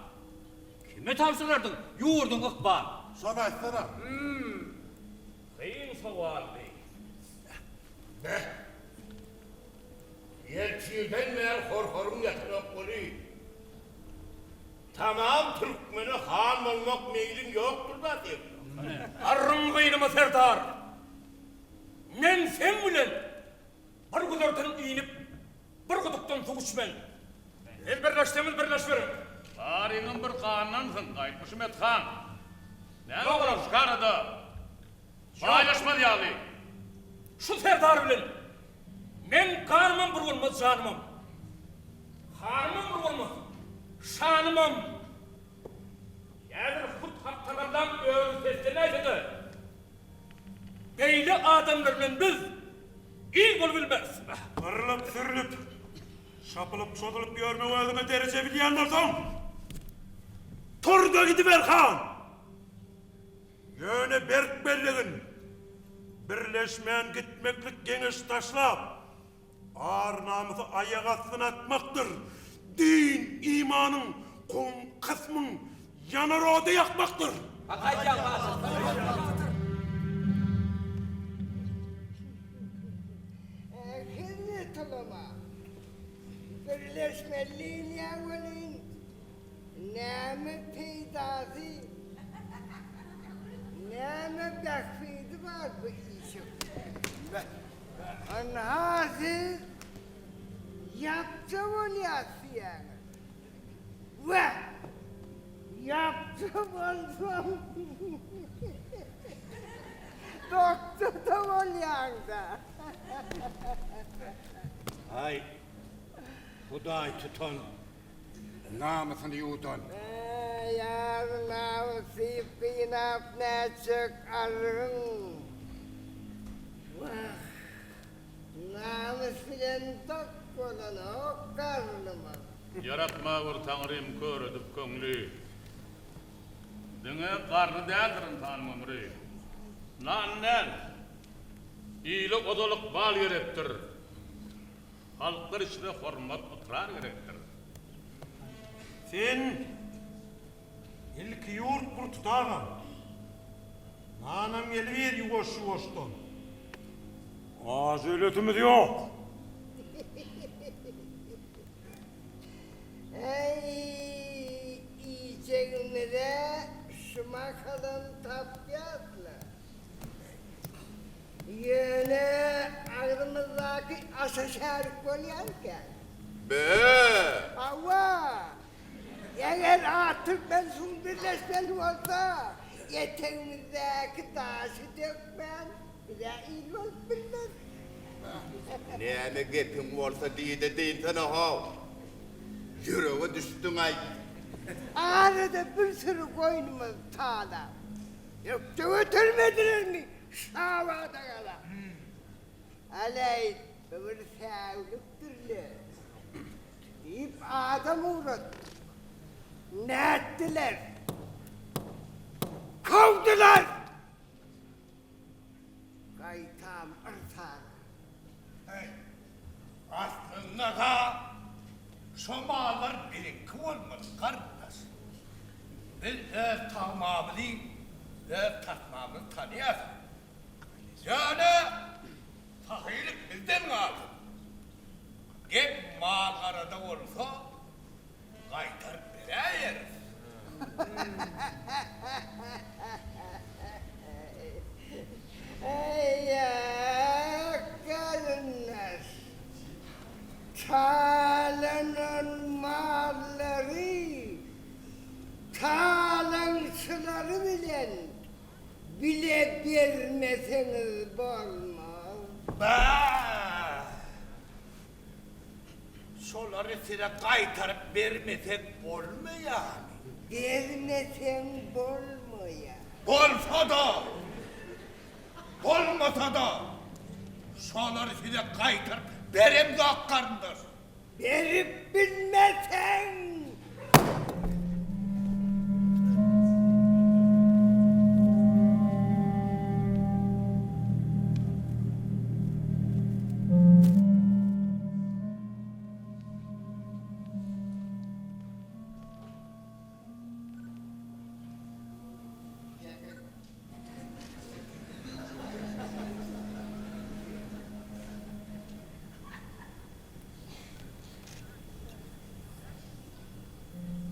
Kime tabşyrardyň ýurduň ykbalyny? Şony aýtsana. Hüm. Kyn sowal bi. Beh. Ertirden bäri hor-horuň ýatanok weli. Tamam türkmene han bolmak meýliň ýokdur-da seň. Arryň gynyma serdar! Men seň bilen bir güzerden inip, bir gudukdan suw içmen. Siz birleşseňiz birleşiberiň. Baryňam bir gandansyň, Gaýtmyşymet han. Näme bolar şu karada? Paýlaşmaz ýaly. Şu serdar bilen meň ganymam bir bolmaz, janymam. Hanymam bir bolmaz, şanymam. Häzir hut Haktagallaň özi seslenäýse-de, beýle adamlar bilen biz il bolubilmeris. Gyrylyp-sürülip, çapylyp-çozulyp ýörmegi özüňe dereje bilýän bolsaň, tur-da gidiber, han! Ýöne berk bellegin, birleşmän gitmeklik geňeş taşlap, ar-namysy aýak astyna atmakdyr, din, imanyň, kowum, kysmyň ýanar oda ýakmakdyr. Hak aýdýaň batyr. Hezret ulama. Birleşmeli diýilýär welin, näme peýdasy, näme bähbidi bar bu işiň? Ynha siz ýapja bolýas diýýäňiz. Wah, ýapja bolsaň, dokja-da bolýaň-da. Aý, Hudaý tutan, namysyny ýuwdan. Ýar namys diýip gynap nätjek arrygyň. Wah, namys bilen dok bolanok garnymyz. Ýaratmagyr Taňrym kör edip köňli. Diňe garny däldir ynsanyň ömri. Nan däl, ile ozal ykbal gerekdir. Halklar içre hormat, ykrar gerekdir. Sen ilki ýurt bir tutagam. Nanam gelibiýer ýuwaş-ýuwaşdan. Az öletimiz ýok. Äý, iýjegimiz-ä şu mahalam tapýas-la. Ýöne agzymyzdaky aşa şärik bolýan eken. Be! Hawa, eger a türkmen suw birleşmeli bolsa, etegimizdäki daşy dökmän, biz-ä il bolup bilmeris. Näme gepiň bolsa diý-de diýsene-how. Ýürege düşdüň-aý. Arada bir süri goýnumyzy talap, ökde götermedilermi Şabada gala. Äleý, bu bir säwlikdir-le, diýip, adam ugratdyk. Nätdiler? Kowdular! Gaýtam yrsara. Heý, aslynda-ha şo mallar biziňki bolmaly, garyndaş. Biz öz tagmamyzy, öz tasmamyzy tanýarys. Ýöne sahylyk bizden galsyn. Gep mal-garada bolsa, gaýtaryp beräýeris. Eý, garyndaş, talanan mallary talaňçylary bilen bile bermeseňiz bolmaz. Bä! Şolary size gaýtaryp bermesek bolmaýarmy? Bermeseň bolmaýar. Bolsa-da, bolmasa-da, şolary size gaýtaryp beremzok, garyndaş. Berip bilmeseň!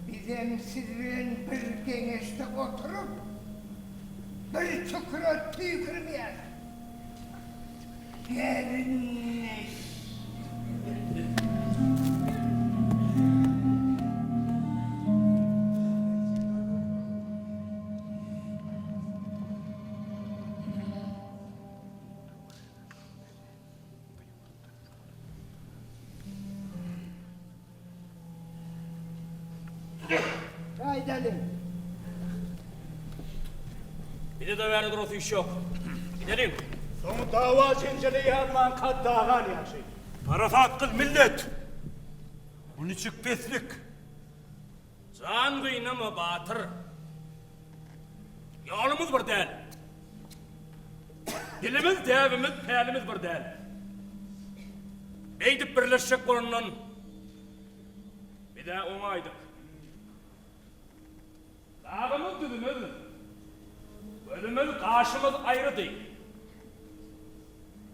Bizem siz bilen bir geňeşde oturyp, bir çukura tüýkürmeýäris. Gerinleş. Gaýdalyň. Bize-de bärde durasy iş ýok. Gideliň. Soňy dawa-jenjele ýazmanka dagan ýagşy. Parasat kyl millet! Bu niçik peslik? Jan gynama, batyr. Ýolumyz bir däl. Dilimiz, däbimiz, pälimiz bir däl. Beýdip birleşjek bolandan biz-ä oňaýdyk. Dagymyz, düzümiz, gözümiz, gaşymyz aýrydy.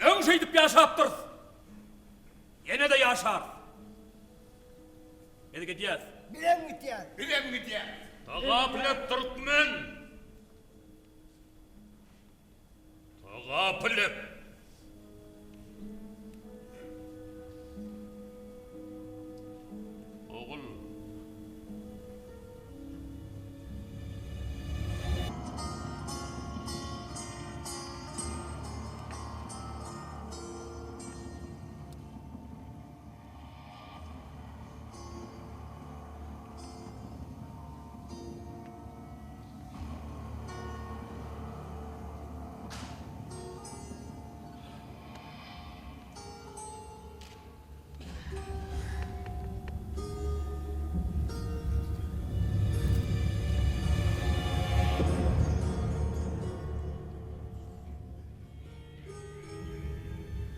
Öň şeýdip ýaşapdyrys. Ýene-de ýaşarys. Biz gidýäs. Bizem gidýäs. Bizem gidýäs. Tagapyl et türkmen! Tagapyl et! Ogul!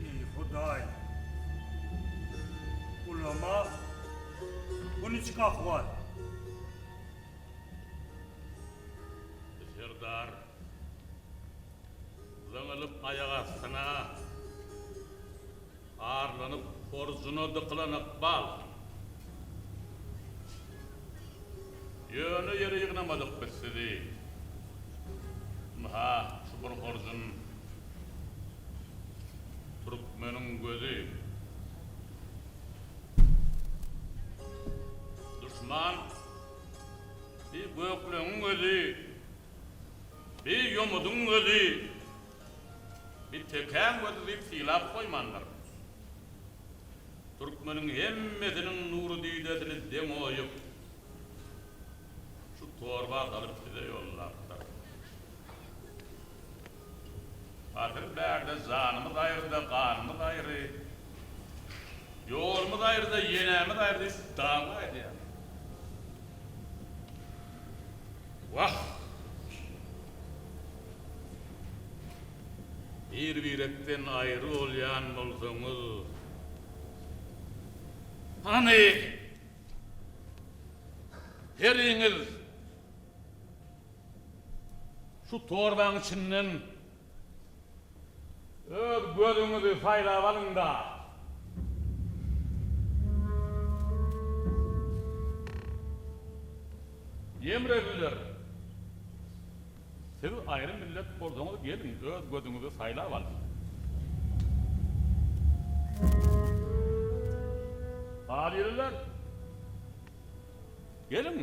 Eý, Hudaý! Ulama, bu niçik ahwal? Serdar, zyňylyp aýak astyna, Arlanyp horjuna dykylan ykbal. Ýöne ýere ýygnamadyk biz sizi. Ynha, şu bir horjun türkmeniň gözi. Duşman bi gökleňiň gözi, bi ýomudyň gözi. Bir tekäň gözi diýip sylap goýmandyr. Türkmeniň hemmesiniň nury didesini deň oýup, şu torba salyp bize ýollapdyr. Asyl bärde janymyz aýry-da, ganymyz aýry, ýolumyz aýry-da, ýenämiz aýry diýip dawa edýär. Wah! Bir-birekden aýry bolýan bolsaňyz, hany, heriňiz şu torbaň içinden öz gözüňizi saýlap alyň-da! Ýemreliler! Siz aýry millet bolsaňyz geliň öz gözüňizi saýlap alyň. Alylylar! Geliň!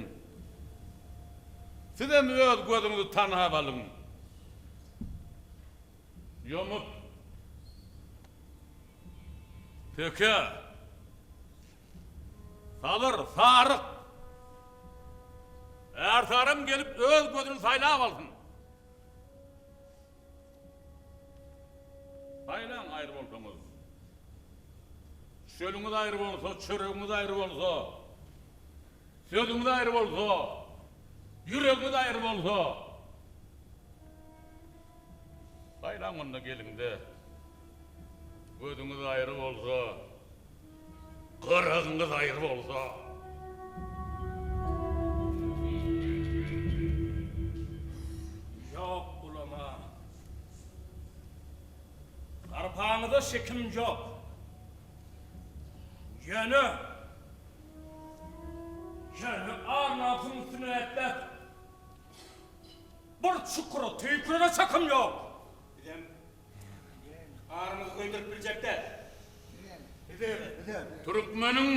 Sizem öz gözüňizi tanap alyň. Ýomut! Teke! Salyr, saryk! Ärsaram gelip öz gözüni saýlap alsyn. Saýlaň aýry bolsaňyz. Çölüňiz aýry bolsa, çöregiňiz aýry bolsa, sözüňiz aýry bolsa, ýüregiňiz aýry bolsa. Saýlaň onda geliňde. Gözüňiz aýry bolsa. Gyragyňyz aýry bolsa. Ýok, ulama. Sarpaňyza şekim ýok. Ýöne, ýöne ar-namysyň üstüne ätläp, bir çukura tüýkürere çakym ýok. Bizem Arymyzy köýdürip biljek däl. Türkmeniň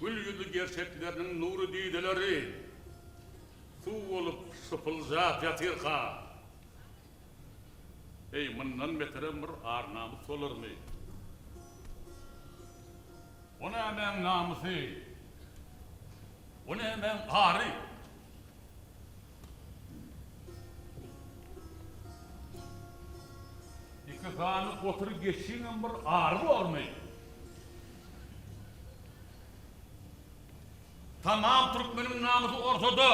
gül ýüzli gerçekleriniň nury dideleri suw bolup şypyljap ýatyrka, eý, mundan beterem bir ar-namys bolarmy? O nämäň namysy? O nämäň ary? Iki sany gotur geçiňem bir ary bormy? Tamam türkmeniň namysy ortada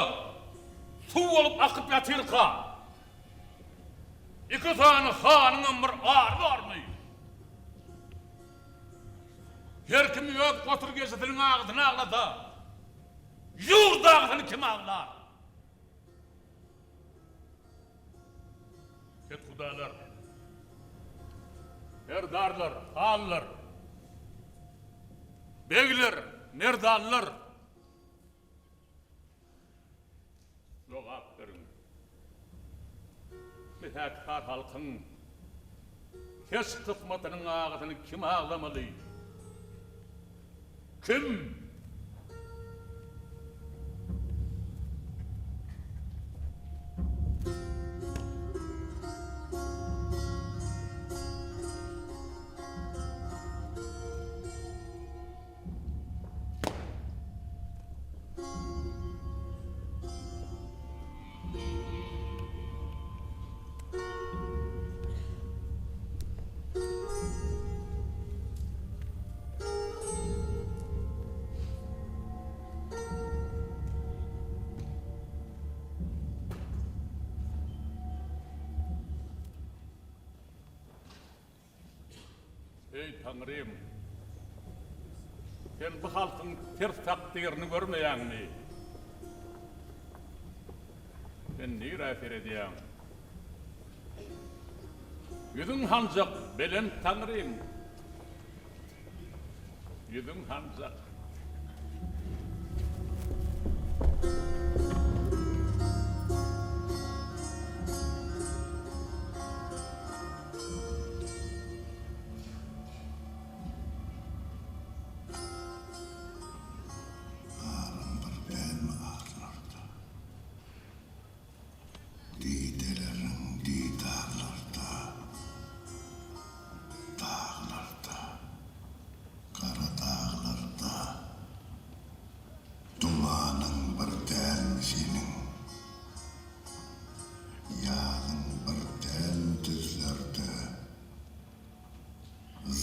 suw bolup akyp ýatyrka, iki sany hanyňam bir ary bormy? Her kim öz gotur geçisiniň agysyny aglasa, Ýurt agzyny kim aglar? Kethudalar, serdarlar, hanlar, begler, Merdanlar! Jogap beriň. Mätäç halkyň keç kysmatynyň agysyny kim aglamaly? Kim? Eý, Taňrym! Sen bu halkyň ters takdyryny görmeýäňmi? Sen nirä seredýäň? Ýüzüň hanjak, belent Taňrym? Ýüzüň hanjak? Aryň bir dälmi arlarda? Dideleriň didarlarda, Daglarda, gara daglarda. Dumanyň bir dälmi seniň? Ýazyň bir dälmi düzlerde?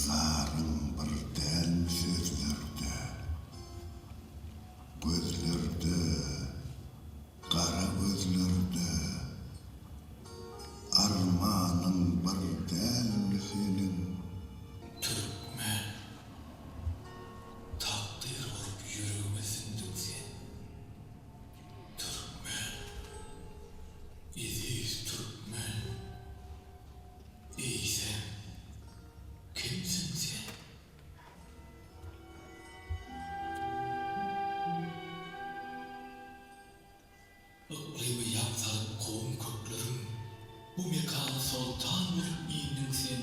Zaryň bir dälmi sözlerde? Gözlerde, gara gözlerde Armanyň bir dälmi seniň? Türkmen, takdyr bolup ýüregime siňdiň sen. Türkmen, eziz türkmen, eýsem, kimsiň sen? Yklymy ýaň salyp kowum kökleriň, Bu mekana soltan bolup indiň sen.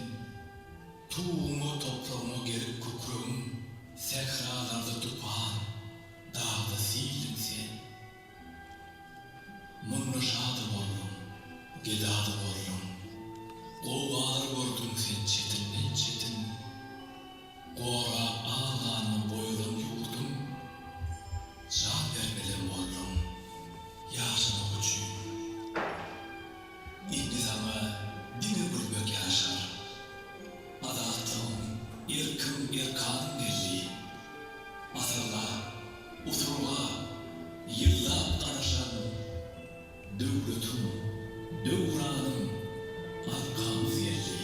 Tuguňa, topragyňa gerip kükregiň, Sähralarda tupan, dagda sildiň sen. Munda şa-da bolduň, geda-da bolduň, Gowgalar gördüň sen çetinden-çetin. Gorap al ganyna boýalan ýurduň, Jan bermelem bolduň ýaşamak üçin. Indi saňa diňe gülmek ýaraşar. Azatlygyň, erkiň, erkanyň geldi. Asyrlap, usurgap, ýyllap garaşan Döwletiň, döwranyň arkamyz geldi.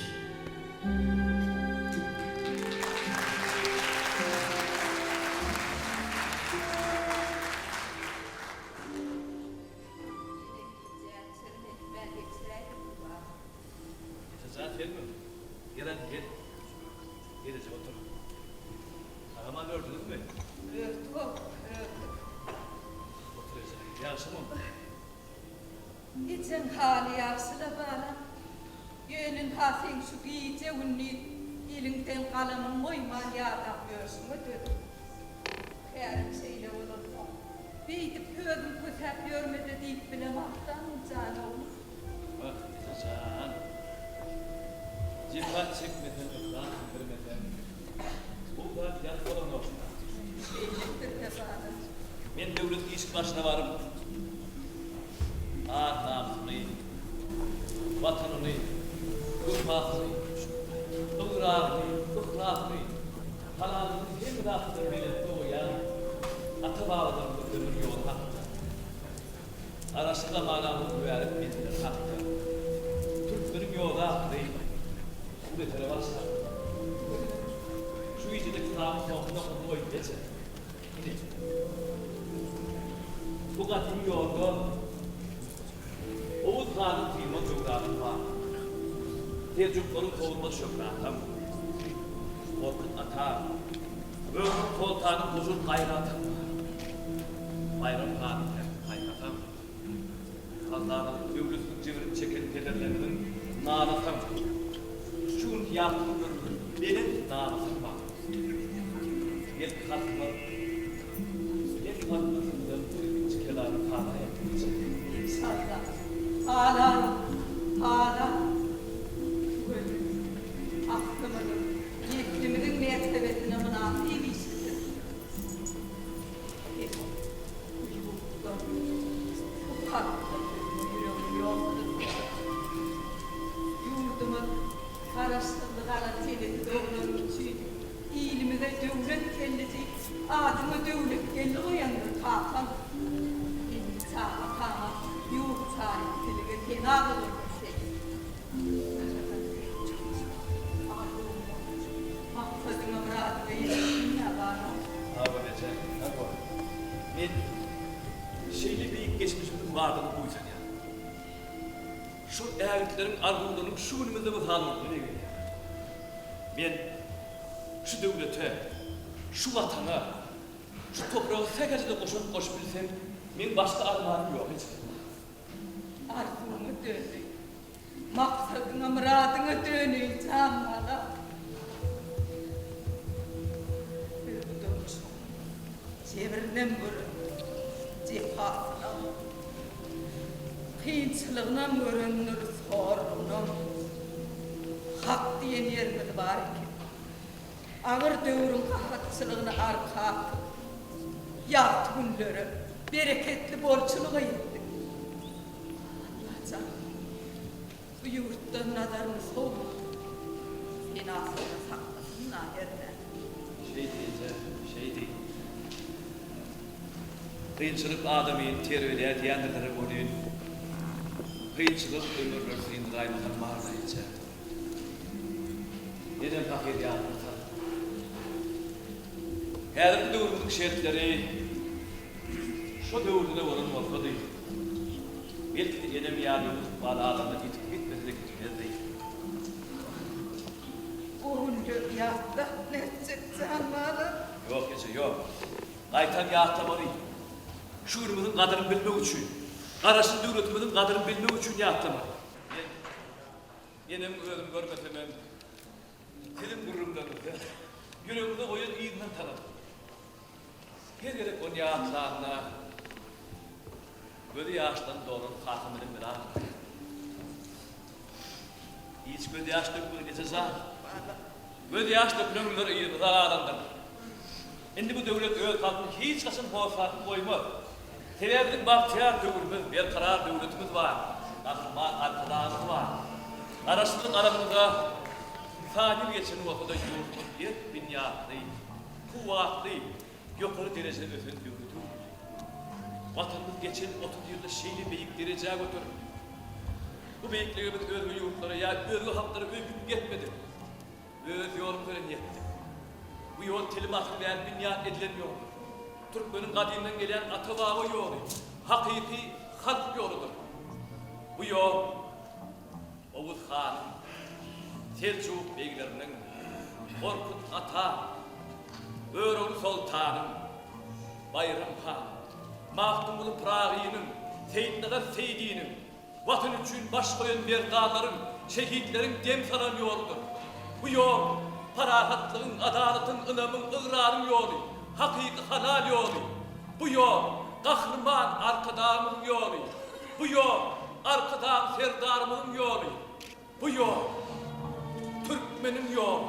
Ýene gijä çirim etmän geçiräýdik balam. Ejejan senmi? Gel hany gel. Gelejek otur. Sag-aman ördüňizmi? Ördük-ow, ördük. Otur eje. Ýagşymy? Ejeň haly ýagşy-la balam. Ýöne ynha seň şu gije-gündiz eliňden galamyň goýman ýadap ýörşüňe dözüm. Kärim şeýle bolansoň, beýdip özüň kösäp ýörme-de diýip bilemok-da, jan oglum. Wah, eje jan. Jepa çekmeseň, yhlas bildirmeseň, bu zat ýat bolanok. Şeýledir-dä, balam. Men döwlet işi başyna baryp, ar-namysyny, Watanyny, wepasyny, ygraryny, yhlasyny, halallygyny hemme zatdan belentde goýýan ata-babalarymyzyň ömür ýoly hakda, Garaşsyz zamanamyzyň mübärek menzilleri hakda Türkmeniň ýoly atly bu esere başlapdym. Şu gijede kitabyň soňky nokadyny goýup eje. Ine, bu gadymy ýolda Oguz hanyň dynmaz döwrany bar. Seljuklaryň sowulmaz şöhratam. Gorkut ata. Görogly soltanyň gujur-gaýratam bar. Baýram hanyň pähim-paýhasam, Soltanyň döwletiniň jebrini çeken pederlerimiziň nalasam, şu günki ýagty günlerimiziň belent nalasam bar. Belki halkymyz, belki halkymyz sizden ilkinji kelamy hala etmekçi. Enşalla, halarys, halarys. Tüweleme, aslymyzyň, neslimiziň mertebesine mynasyp iş bitirdiň. Sen bu ýurtdan, bu halkdan özge ýüregiň ýokdur. Ýurdumyz Garaşsyzlyk alan senesi doglany üçin ilimize Döwlet geldi diýip, adyňa Döwletgeldi goýandyr kakam. Indi çagakaňa ýurt saýypsilige sena bolandyr sen. Arzuwyňa, maksadyňa, myradyňa ýetipsiň-ä balam. Sag bol eje, sag bol. Men şeýle beýik geçmişimiziň bardygyna buýsanýaryn. Şol ägirtleriň arzuwlarynyň şu günümizde wysal bolmagyna begenýärin. Men şu döwlete, şu Watana, şu topraga sähelçe-de goşant goşup bilsem, meň başga armanym ýok eje. Arzuwyňa döneýin, maksadyňa, myradyňa döneýin, jan balam. Biz bu durmuşyň jebrinem görendiris, jepasynam. Kynçylygynam görendiris, horlugynam. Hak diýen ýerimiz bar eken. Agyr döwrüň gahatçylygyny arka atyp, ýagty günlere, bereketli bolçulyga ýetdik. Allajan, bu ýurtdan nazaryny sowma, penasynda saklasyn-da hernä. Şeý diý, eje, şeý diý. Kynçylyk adamyny terbiýeleýär diýendirler welin, kynçylyk ömürleri syndyraýmasam bar-da, eje. Enem pahyr ýadyna saldy. Häzirki döwrümiziň şertleri şo döwürde-de bolan bolsady, belki-de enem ýaly ýowuz ykbal adamlar ýitip gitmese-de gitmezdi. O günleri ýatlap nätjek jan balam? Ýok, eje, ýok. Gaýtam ýatlamaly. Şu günümiziň gadyryny bilmek üçin, Garaşsyz döwletimiziň gadyryny bilmek üçin ýatlamaly. Men Enemiň özüni görmesemem, siziň gürrüňleriňizde ýüregimde goýan yzyndan tanadym. Her gezek ony ýatlanda, gözi ýaşdan dolan kakam bilen bile aglaýan. Hiç gözýaş dökmegin eje jan. Gözýaş dökülen günler yzymyzda galandyr. Indi bu döwlet öz halkyny hiç haçan hossarsyz goýmaz. Sebäbi biziň bagtyýar döwrümiz, berkarar döwletimiz bar, Gahryman Arkadagymyz bar. Garaşsyzlyk alanymyza san ýyl geçen bolsa-da ýurdumyz berk binýatly, kuwwatly, ýokary derejede ösen döwlete öwrüldi. Watanymyz geçen 30 ýylda şeýle beýik derejä göterildi. Bu beýiklige biz özge ýurtlara ýa özge halklara öýkünip ýetmedik. Öz ýolumyz bilen ýetdik. Bu ýol telim asyr bäri binýat edilen ýoldur. Türkmeniň gadymdan gelýän ata-baba ýoly, hakyky halk ýoludyr. Bu ýol Oguz hanyň, Seljuk begleriniň, Gorkut ata, Görogly soltanyň, Baýram hanyň, Magtymguly Pyragynyň, Seýitnazar Seýdiniň, Watan üçin baş goýan merdanlaryň, şehitleriň dem salan ýoludyr. Bu ýol, parahatlygyň, adalatyň, ynamyň, ygraryň ýoly, hakyky halal ýoly. Bu ýol, Gahryman Arkadagymyzyň ýoly. Bu ýol, Arkadag Serdarymyzyň ýoly. Bu ýol, türkmeniň ýoly.